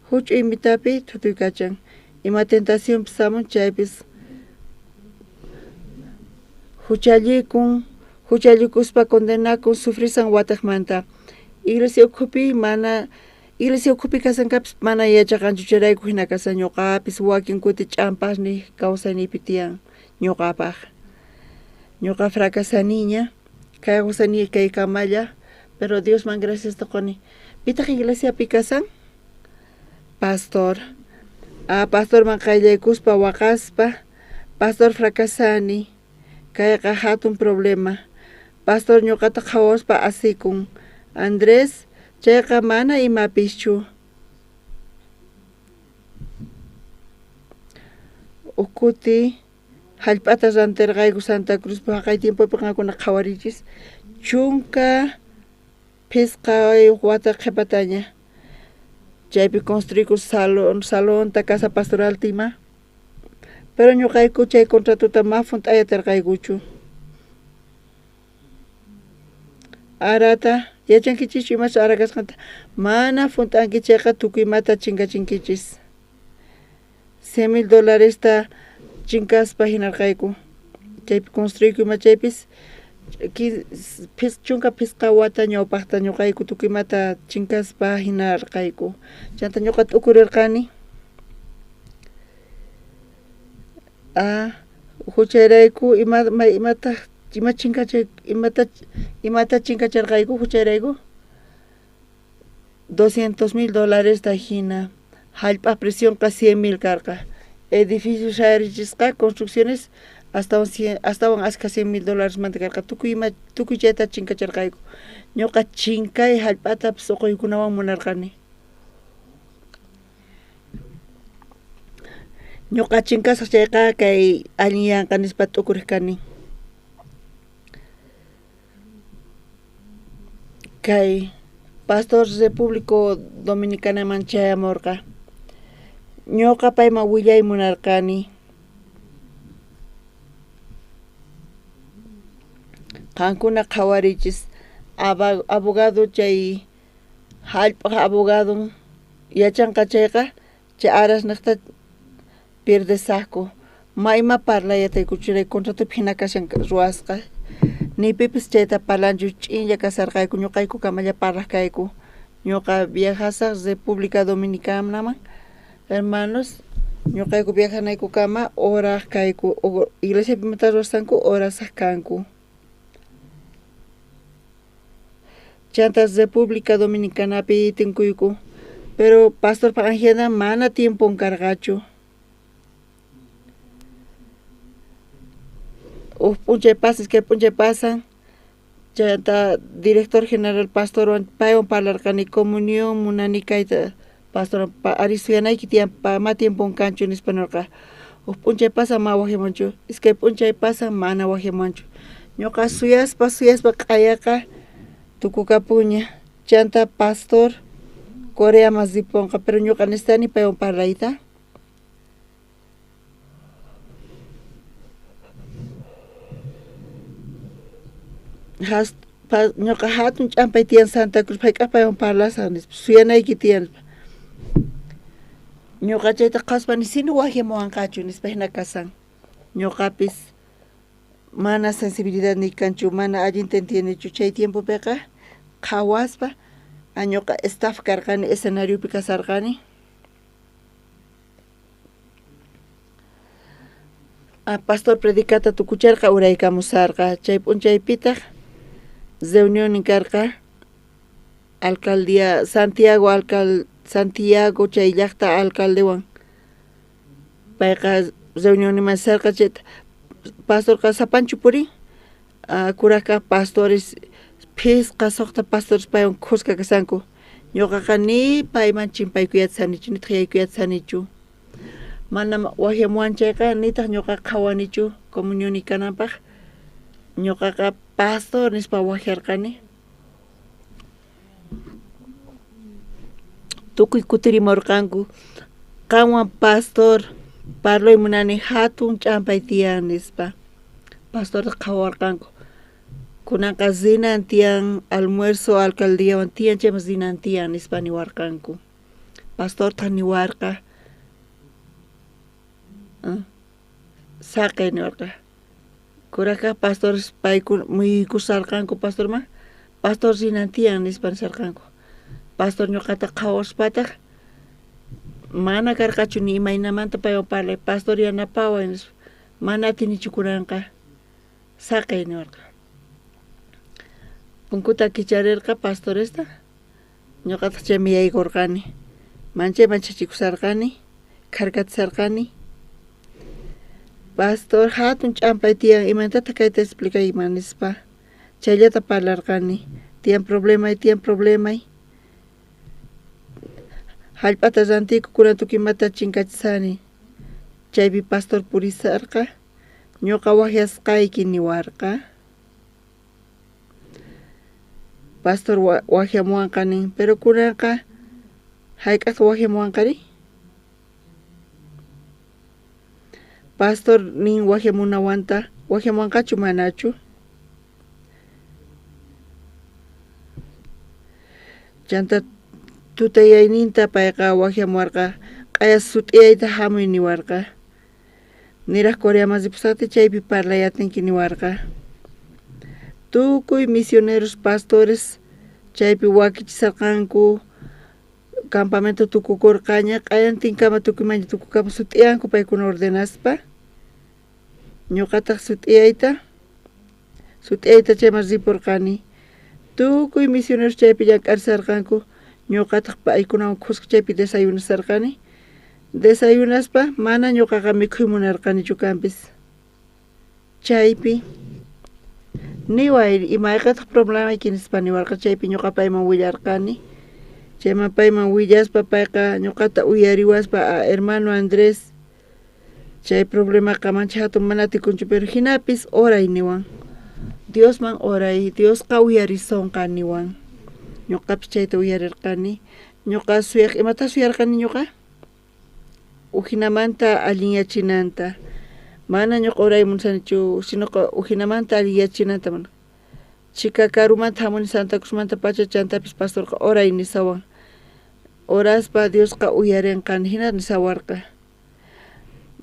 G: Huch'uy imitapi thutuykachan. Ima tentacionpis hamun chaypis huchallikun, huchallikuspa condenakun, sufrisan watejmanta. Iglesia ukhupi mana iglesia ukhupi kasankapis mana yachaqanchu chayrayku hina kasan ñuqapis wakin kuti ch'ampasniy kawsayniypi tiyan ñuqapaj. Ñuqa fracasaniña, kawsani kay kamalla, pero Diosman graciasta quni. Pitaq iglesiapi kasan? Pastor. Pastorman qayllaykuspa waqaspa, pastor fracasani, kayqa hatun problema. Pastor ñuqata qhawaspa asikun. Andrés, chayqa mana imapischu. Uj kuti hallp'ata rantirqayku Santa Cruzpi haqay tiempopi qankuna qhawarichis 15 wata qhipataña. Chaypi construyku salonta, casa pastoral ima. Pero ñuqayku chay contratota ma hunt'ayatarqaykuchu. Arata, yachankichischu imachu ara kasqanta? Mana hunt'anki chayqa tukuy imata chinkachinkichis. $100,000 dolaresta chinkaspa hinarqayku. Chaypi construyku ima chaypis 15 wata ñawpaqta ñuqayku tukuy imata chinkaspa hinarqayku. Chanta ñuqa t'ukurirqani. Huchayrayku imata chinkacharqayku huchayrayku? $200,000 dolaresta hina. Hallp'a precionqa 100,000 karqa. Edificio sayarichisqa construcciones astawan askha $100,000 dólares manta karqa. Tukuy chayta chinkacharqayku. Ñuqa chinkay hallp'atapis uquykunawan munarqani. Ñuqa chinkasaq chayqa kay allin yanqa nispa t'ukuriq kani. Kay pastor República Dominicanaman chayamurqa. Ñuqa payman willay munarqani. Qankuna qhawarichis abogado chay hallp'aq abogadon yachanqa chayqa chay arasniqta pierdesaqku. Ma ima parlayataykuchu chay contratopi hina kashan ruwasqa. Ni pipis chayta parlanchu ch'inlla kasarqayku ñuqayku kamalla parlaq kayku. Ñuqa viajasaq República Dominicanaman, hermanos, ñuqayku viajanaykukama oraq kayku, iglesiapi imata ruwasqanku orasaq kanku. Chanta República Dominicanapi tinkuyku, pero pastorpa agenda mana tiempon karqachu. Uj p'unchay pasan, iskay p'unchay pasan, chanta director general pastorwan paywan parlarqani comunión munani kayta pastor ari suyanayki tiyan ma tiempon kanchu nispa nirqa. Uj p'unchay pasan ma wajyamanchu, iskay p'unchay pasan mana wajyamanchu. Ñuqa suyaspa suyaspa q'ayaqa tukukapuña. Chanta pastor Coreaman ripunqa, pero ñuqa necesitani paywan parlayta. Ñuqa hatun ch'ampay tiyan Santa Cruz, hayk'aq paywan parlasaq nispa, suyanayki tiyan nispa. Ñuqa chayta qhawaspa nisini wajyamuwanqachu nispa hina kasan. Ñuqapis mana sensibilidad ni kanchu, mana allinta entiendichu chay tiempopiqa qhawaspa ñuqa staff karqani, escenariopi kasarqani. Pastor predicata tukucharqa uraykamusarqa. Chay p'unchaypitaq reunionin karqa alcaldía Santiago Santiago chay llaqta alcaldewan. Payqa reunioniman sarqa chayta pastorqa sapanchu purin. Kuraka pastores phisqa suqta pastores paywan khuska kasanku. Ñuqaqa ni payman chimpaykuyachisanichu nitaq yaykuyachisanichu. Mana waqyamuwan chayqa nitaq ñuqa qhawanichu comunioni kananpaq. Ñuqaqa pastor nispa waqyarqani. Tukuy kutirimurqanku. Qanwan pastor parluy munani hatun ch'ampay tiyan nispa. Pastorta qhawarqanku. Kunanqa rinan tiyan almuerzo alcaldiawan tiyan chayman rinan tiyan nispa niwarqanku. Pastortaq niwarqa saqey niwarqa. Kuraka pastores paykuna muyuykusarqanku pastorman. Pastor rinan tiyan nispa nisarqanku. Pastor ñuqata qhawaspataq mana karqachu ni imaynamanta paywan parlay. Pastor yanapaway nispa. Mana atinichu kunanqa saqey niwarqa. Punkuta kicharirqa pastoresta. Ñuqataq chayman yaykurqani. Manchay manchachikusarqani, kharkatisarqani. Pastor hatun ch'ampay tiyan imaynatataq kayta explicayman nispa. Chayllata parlarqani. Tiyan problemay, tiyan problemay. Hallp'ata rantiku kunan tukuy imata chinkachisani. Chaypi pastor purisarqa. Ñuqa waqyasqayki niwarqa. Pastor waqyamuwanqa nin, pero kunanqa hayk'aqta waqyamuwanqari? Pastor nin waqyamunawanta, waqyamuwanqachu manachu? Chanta tutayayninta payqa waqyamuwarqa, q'aya sut'iyayta hamuy niwarqa. Niraq Coreaman ripusaqti chaypi parlay atinki niwarqa. Tukuy misioneros pastores chaypi wakichisarqanku. Campamento tukukurqaña q'ayantinkama tukuymanña tukukama sut'iyanku paykuna ordenaspa. Ñuqataq sut'iyayta chayman ripurqani. Tukuy misioneros chaypi llank'arisarqanku. Ñuqataq paykunawan khuska chaypi desayunasarqani. Desayunaspa mana ñuqaqa mikhuy munarqanichu kanpis. Chaypi niway imayqataq problemayki nispa niwarqa. Chaypi ñuqa payman willarqani. Chayman payman willaspa payqa ñuqata uyariwaspa hermano Andrés chay problemaqa mancha hatun mana atikunchu pero hinapis oray niwan. Diosman oray, Diosqa uyarisonqa niwan. Ñuqapis chayta uyarirqani. Ñuqa suyaq imata suyarqani ñuqa? Ujinamanta allinyachinanta. Mana ñuqa oray munasanichu, sinoqa ujinamanta allinyachinanta mana. Chika karumanta hamuni Santa Cruzmanta pacha chantapis pastorqa oray nisawan. Oraspa Diosqa uyarinqa hina nisawarqa.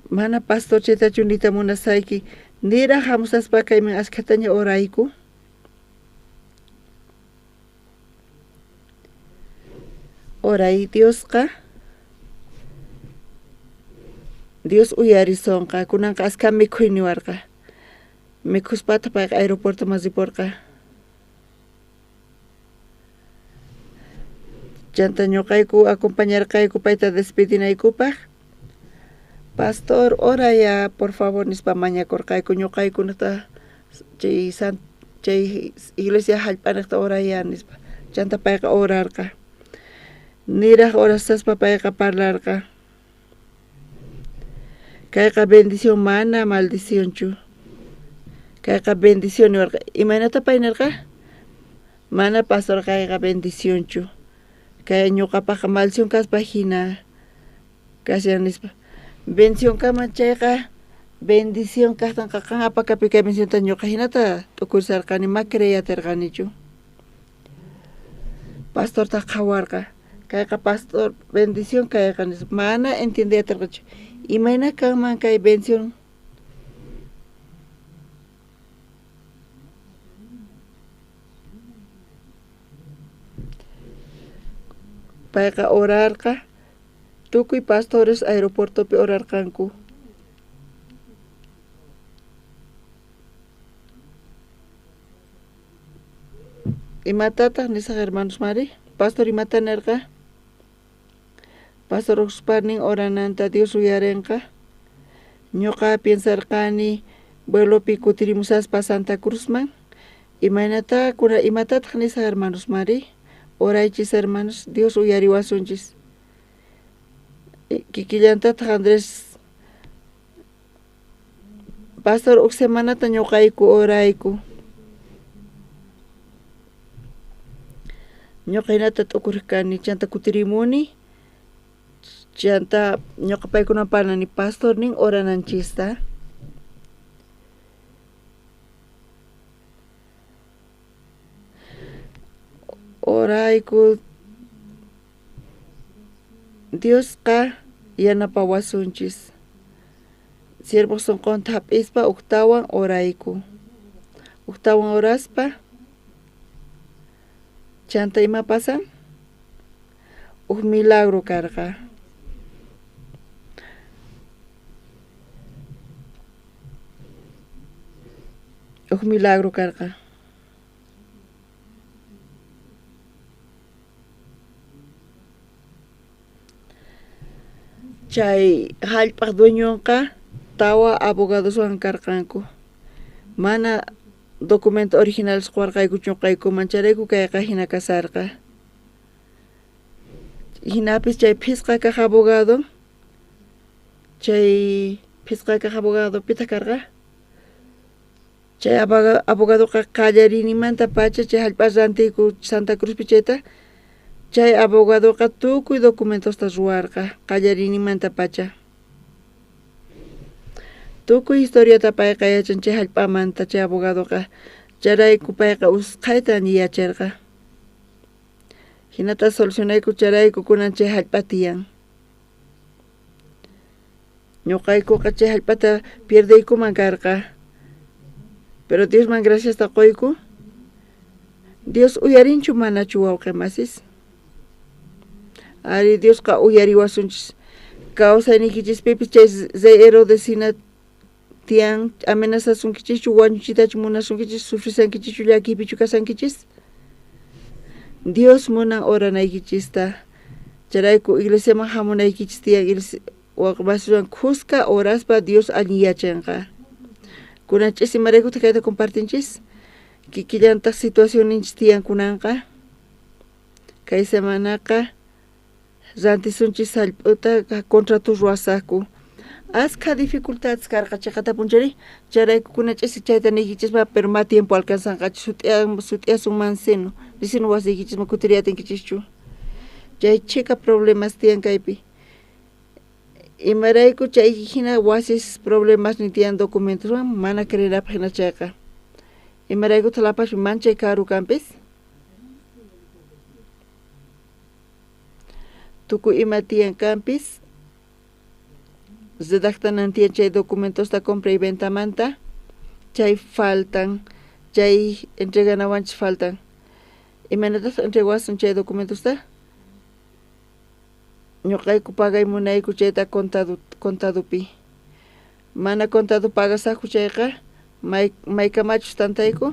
G: Mana pastor chaytachu niyta munasayki. Niraq hamusaspa kayman askhataña orayku. Oray Diosqa Dios uyarisonqa. Kunanqa askha mikhuy niwarqa. Mikhuspataq payqa aeropuertoman ripurqa. Chanta ñuqayku acompañarqayku payta despedinaykupaq. Pastor, oraya por favor nispa mañakurqayku ñuqaykunata chay iglesia hallp'anaqta oraya nispa. Chanta payqa orarqa. Niraq orasaspa payqa parlarqa. Kayqa bendición mana maldicionchu. Kayqa bendición niwarqa. Imaynata pay nirqa? Mana pastor kayqa bendicionchu. Kay ñuqapaqqa maldición kaspa hina kashan nispa. Bendición kaman chayqa bendición kaqtanqa qan apakapi kay bendicionta ñuqa hinata t'ukurisarqani ma creyatirqanichu. Pastortaq qhawarqa. Kayqa pastor bendición kayqa nispa. Mana entiendeyatirqachu. Imayna kanman kay bendición? Payqa orarqa. Tukuy pastores aeropuertopi orarqanku. Imatataq nisaq hermanos mari? Pastor imata nerqa? Pastor uqsparnin orananta Dios uyarenqa. Ñuqa piensarqani vuelopi kutirimusaspa Santa Cruzman. Imaynata kuna imatataq nisaq hermanos mari? Oraychis hermanos, Dios uyariwasunchis. Kikillantataq Andrés Pastor huk semanata ñuqayku orayku. Ñuqa hinata t'ukuriq kani chanta kutirimuni chanta ñuqa paykuna parlani pastor nin orananchista. Orayku Diosqa yanapawasunchis. Siervo sunqunta hap'ispa uktawan orayku. Uktawan oraspa chanta ima pasan? Huk milagro karqa. Huk milagro karqa. Chay hallp'aq dueñonqa tawa abogadoswan karqanku. Mana documento originales quwarqayku ñuqaykuman chayrayku kayqa hina kasarqa. Hinapis chay phisqa kaq abogado, chay phisqa kaq abogado pitaq karqa? Chay abogadoqa qallarinimanta pacha chay hallp'a rantiyku Santa Cruzpi chayta, chay abogadoqa tukuy documentosta ruwarqa qallarinimanta pacha. Tukuy historiata payqa yachan chay hallp'amanta chay abogadoqa, chayrayku payqa usqhayta yacharqa. Hinata solucionayku chayrayku kunan chay hallp'a tiyan. Ñuqaykuqa chay hallp'ata pierdeykuman karqa. Pero Diosman graciasta quyku. Dios uyarinchu manachu wawqi masis? Ari Diosqa uyariwasunchis. Kawsayniykichispipis chay rey Herodes hina tiyan amenazasunkichikchu, wañuchitachu munasunkichis, sufrisankichikchu, llakiypichu kasankichis? Dios munan oranaykichista. Chayrayku iglesiaman hamunaykichis tiyan wawqi khuska oraspa Dios allin yachanqa. Kunan ch'isi imaraykutaq kayta compartinchis? Kikillantaq situacionninchis tiyan kunanqa. Kay semanaqa rantisunchis hallp'uta contrato ruwasaqku. Askha dificultades karqa chiqatapunchari, chayrayku kunan ch'isi chayta niykichisma, pero ma tiempo alcanzanqachu sut'iasunman sino, nisinu wasiykichisman kutiriyatinkichikchu. Chay chhika problemas tiyan kaypi. Imarayku chay hina wasis problemas ni tiyan documentoswan mana creerapaq hina chayqa. Imaraykutaq Lapaspi manchay karu kanpis? Tukuy ima tiyan kanpis, redactanan tiyan chay documentosta compra y ventamanta, chay faltan, chay entreganawanchis faltan. Imaynatataq entregawasun chay documentosta? Ñuqayku pagay munayku chayta contadopi. Mana contado pagasaqku chayqa, maykamachus tantayku,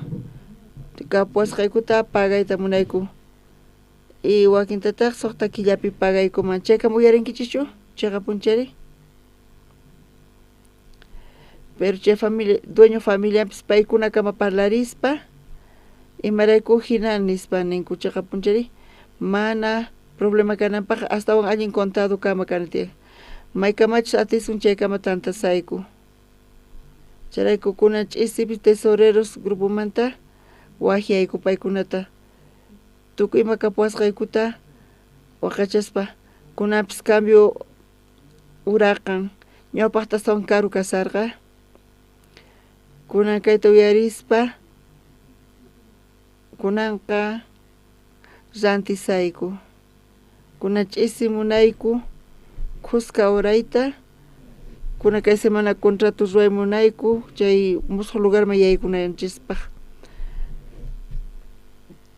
G: kapuwasqaykuta pagayta munayku. Y wakintataq suqta killapi pagaykuman. Chaykam uyarinkichikchu? Chiqapunchari? Pero chay familia, dueño familiapis paykunakama parlarispa, imarayku hina nispa ninku chiqapunchari, mana problema kananpaq astawan allin contado kama kana tiyan. Maykamachus atisun chaykama tantasayku. Chayrayku kunan ch'isipi tesoreros grupomanta waqyayku paykunata. Tukuy ima kapuwasqaykuta waqachaspa kunanpis cambio uraqan. Ñawpaqta astawan karu kasarqa. Kunan kayta uyarispa kunanqa rantisayku. Kunan ch'isi munayku khuska orayta, kunan kay semana contrato ruway munayku chay musuq lugarman yaykunanchispaq.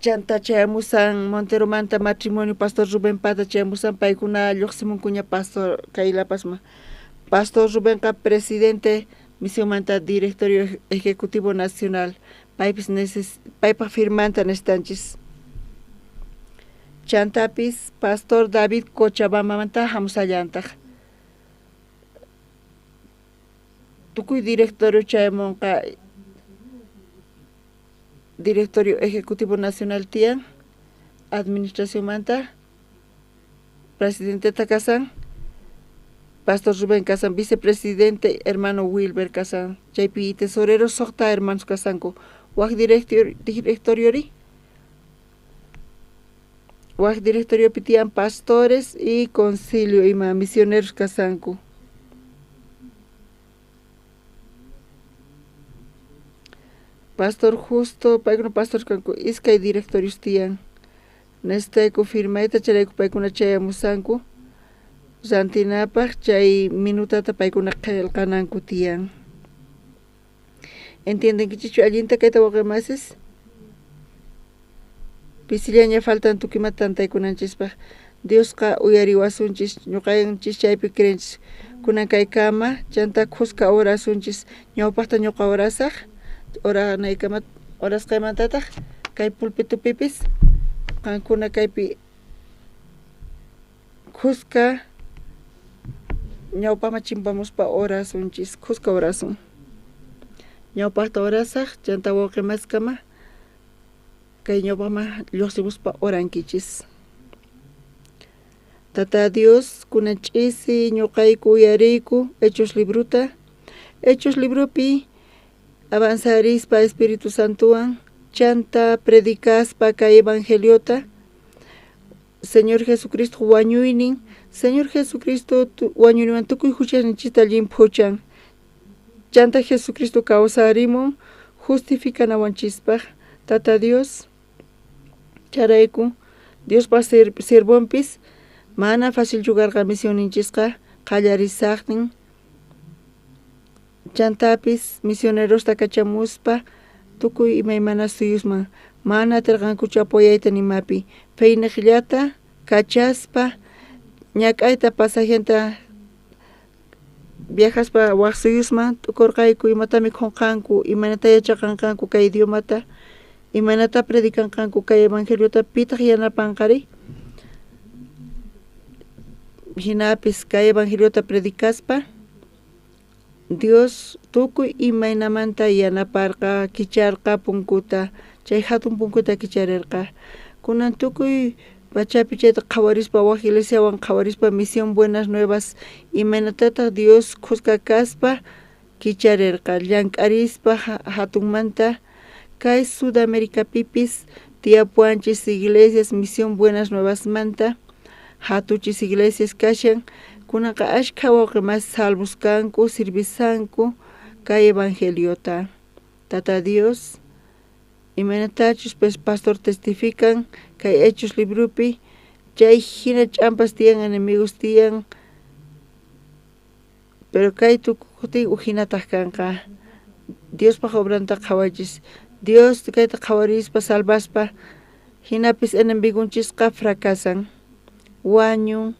G: Chanta chayamusan Monteromanta matrimonio Pastor Rubén Pata chayamusan paykuna lluqsimunkuña pastor kay Lapasman. Pastor Rubenqa presidente misionmanta directorio ejecutivo nacional, paypis paypaq firmanta necesitanchis. Chantapis Pastor David Cochabambamanta hamusallantaq. Tukuy directorio chayamunqa, Directorio Ejecutivo Nacional tiyan, administracionmanta, presidenteta kasan, Pastor Rubén kasan, vicepresidente hermano Wilber kasan, chaypi tesorero suqta hermanos kasanku, wak directoriori, wak directoriopi tiyan pastores y concilio ima misioneros kasanku. Pastor Justo, paykuna pastor kanku, iskay directorios tiyan. Necesitayku firmayta chayrayku paykuna chayamusanku rantinapaq chay minutata paykuna qillqananku tiyan. ¿Entiendenkichikchu allinta kayta wawqimasis? Pisillaña faltan tukuymanta tantaykunanchispaq. Diosqa uyariwasunchis, ñuqanchis chaypi creenchis. Kunan kaykama chanta khuska orasunchis, ñawpaqta ñuqa orasaq, oranaykama orasqaymantataq kay pulpitupipis qankuna kaypi khuska ñawpaqman chimpamuspa orasunchis, khuska orasun. Ñawpaqta orasaq, chanta wawqimaskama kay ñawpaqman lluqsimuspa orankichis. Tata Dios, kunan ch'isi ñuqayku uyariyku Hechos libruta. Hechos librupi avanzarispa Espíritu Santowan, chanta predicaspa kay evangeliota, Señor Jesucristo wañuynin, Señor Jesucristo wañuyninwan tukuy huchasninchista llimphuchan. Chanta Jesucristo kawsarimun justificanawanchispaq. Tata Dios, charayku Diospaq sirvonpis mana facilchu karqa misionninchisqa qallarisaqnin. Chantapis misionerosta kachamuspa tukuy imaymana suyusman mana atirqankuchu apoyayta nimapi. Feyniqllata kachaspa ñak'ayta pasajenta viajaspa wak suyusman t'ukurqayku imata mikhunqanku, imaynata yachaqanqanku kay idiomata, imaynata predicanqanku kay evangeliota, pitaq yanapanqari. Hinapis kay evangeliota predicaspa Dios tukuy imaynamanta yanaparqa, kicharqa punkuta, chay hatun punkuta kicharirqa. Kunan tukuy pachapi chayta qhawarispa wak iglesiawan qhawarispa misión Buenas Nuevas imaynatataq Dios khuska kaspa kicharirqa, llank'arispa hatunmanta kay Sudamericapipis tiyapuwanchis iglesias misión Buenas Nuevasmanta hatuchis iglesias kashan. Kunanqa ashkha wawqimas salvos kanku, sirvisanku kay evangeliota. Tata Dios, imaynatachus pues pastor testifican kay Hechos librupi, chay hina ch'ampas tiyan, enemigos tiyan, pero kay tukuqtin ujinataq kanqa. Diospaq obranta qhawachis, Dios kayta qhawarispa salvaspa, hinapis enemigonchisqa fracasan, wañun,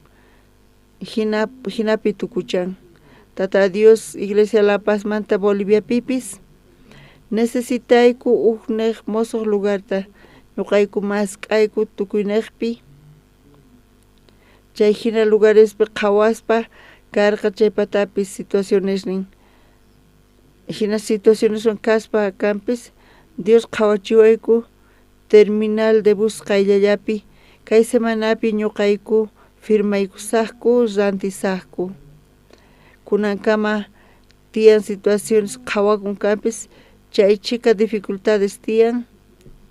G: hinapi tukuchan. Tata Dios, Iglesia La Pazmanta Boliviapipis, necesitayku uj nej mosoq lugarta, ñuqayku mask'ayku tukuynejpi, chay hina lugarespi qhawaspa karqa chaypatapis situacionesnin. Hina situacioneswan kaspa kanpis, Dios qhawachiwayku terminal de bus qayllallapi, kay semanapi ñuqayku firmaykusaqku, rantisaqku. Kunankama tiyan situaciones qhawakun kanpis, chay chhika dificultades tiyan,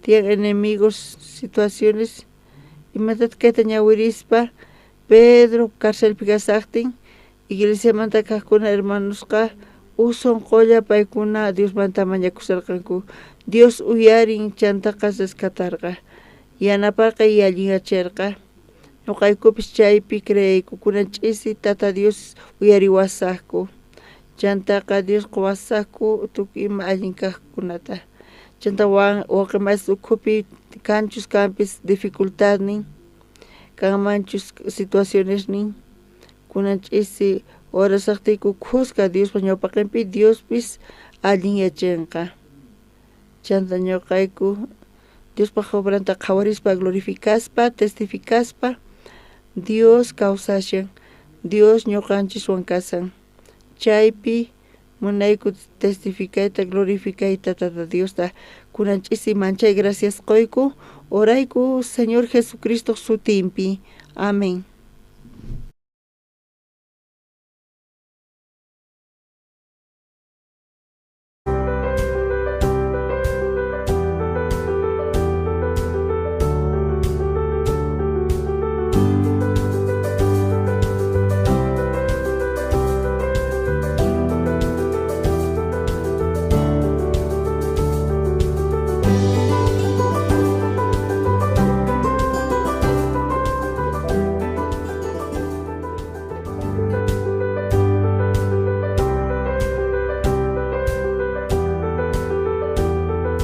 G: tiyan enemigos, situaciones, imatataq kayta ñawirispa Pedro carcelpi kasaqtin, iglesiamanta kaqkuna hermanosqa uj sunqulla paykuna Diosmanta mañakusharqanku. Dios uyarin chantaqa rescatarqa, yanaparqa y allinyacherqa. Ñuqaykupis chaypi creeyku, kunan ch'isi Tata Dios uyariwasaqku. Chantaqa Dios quwasaqku tukuy ima allin kaqkunata. Chanta wawqimasis ukhupi kanchus kanpis dificultadnin, kanmanchus situacionesnin, kunan ch'isi orasaqtiyku khuska Diospa ñawpaqinpi Diospis allinyachinqa. Chanta ñuqayku Diospaj obranta qhawarispa glorificaspa testificaspa Dios kawsashan, Dios ñuqanchiswan kasan. Chaypi munayku testificayta glorificayta Tata Diosta kunan ch'isi manchay gracias qoyku orayku Señor Jesucristo sutinpi. Amén.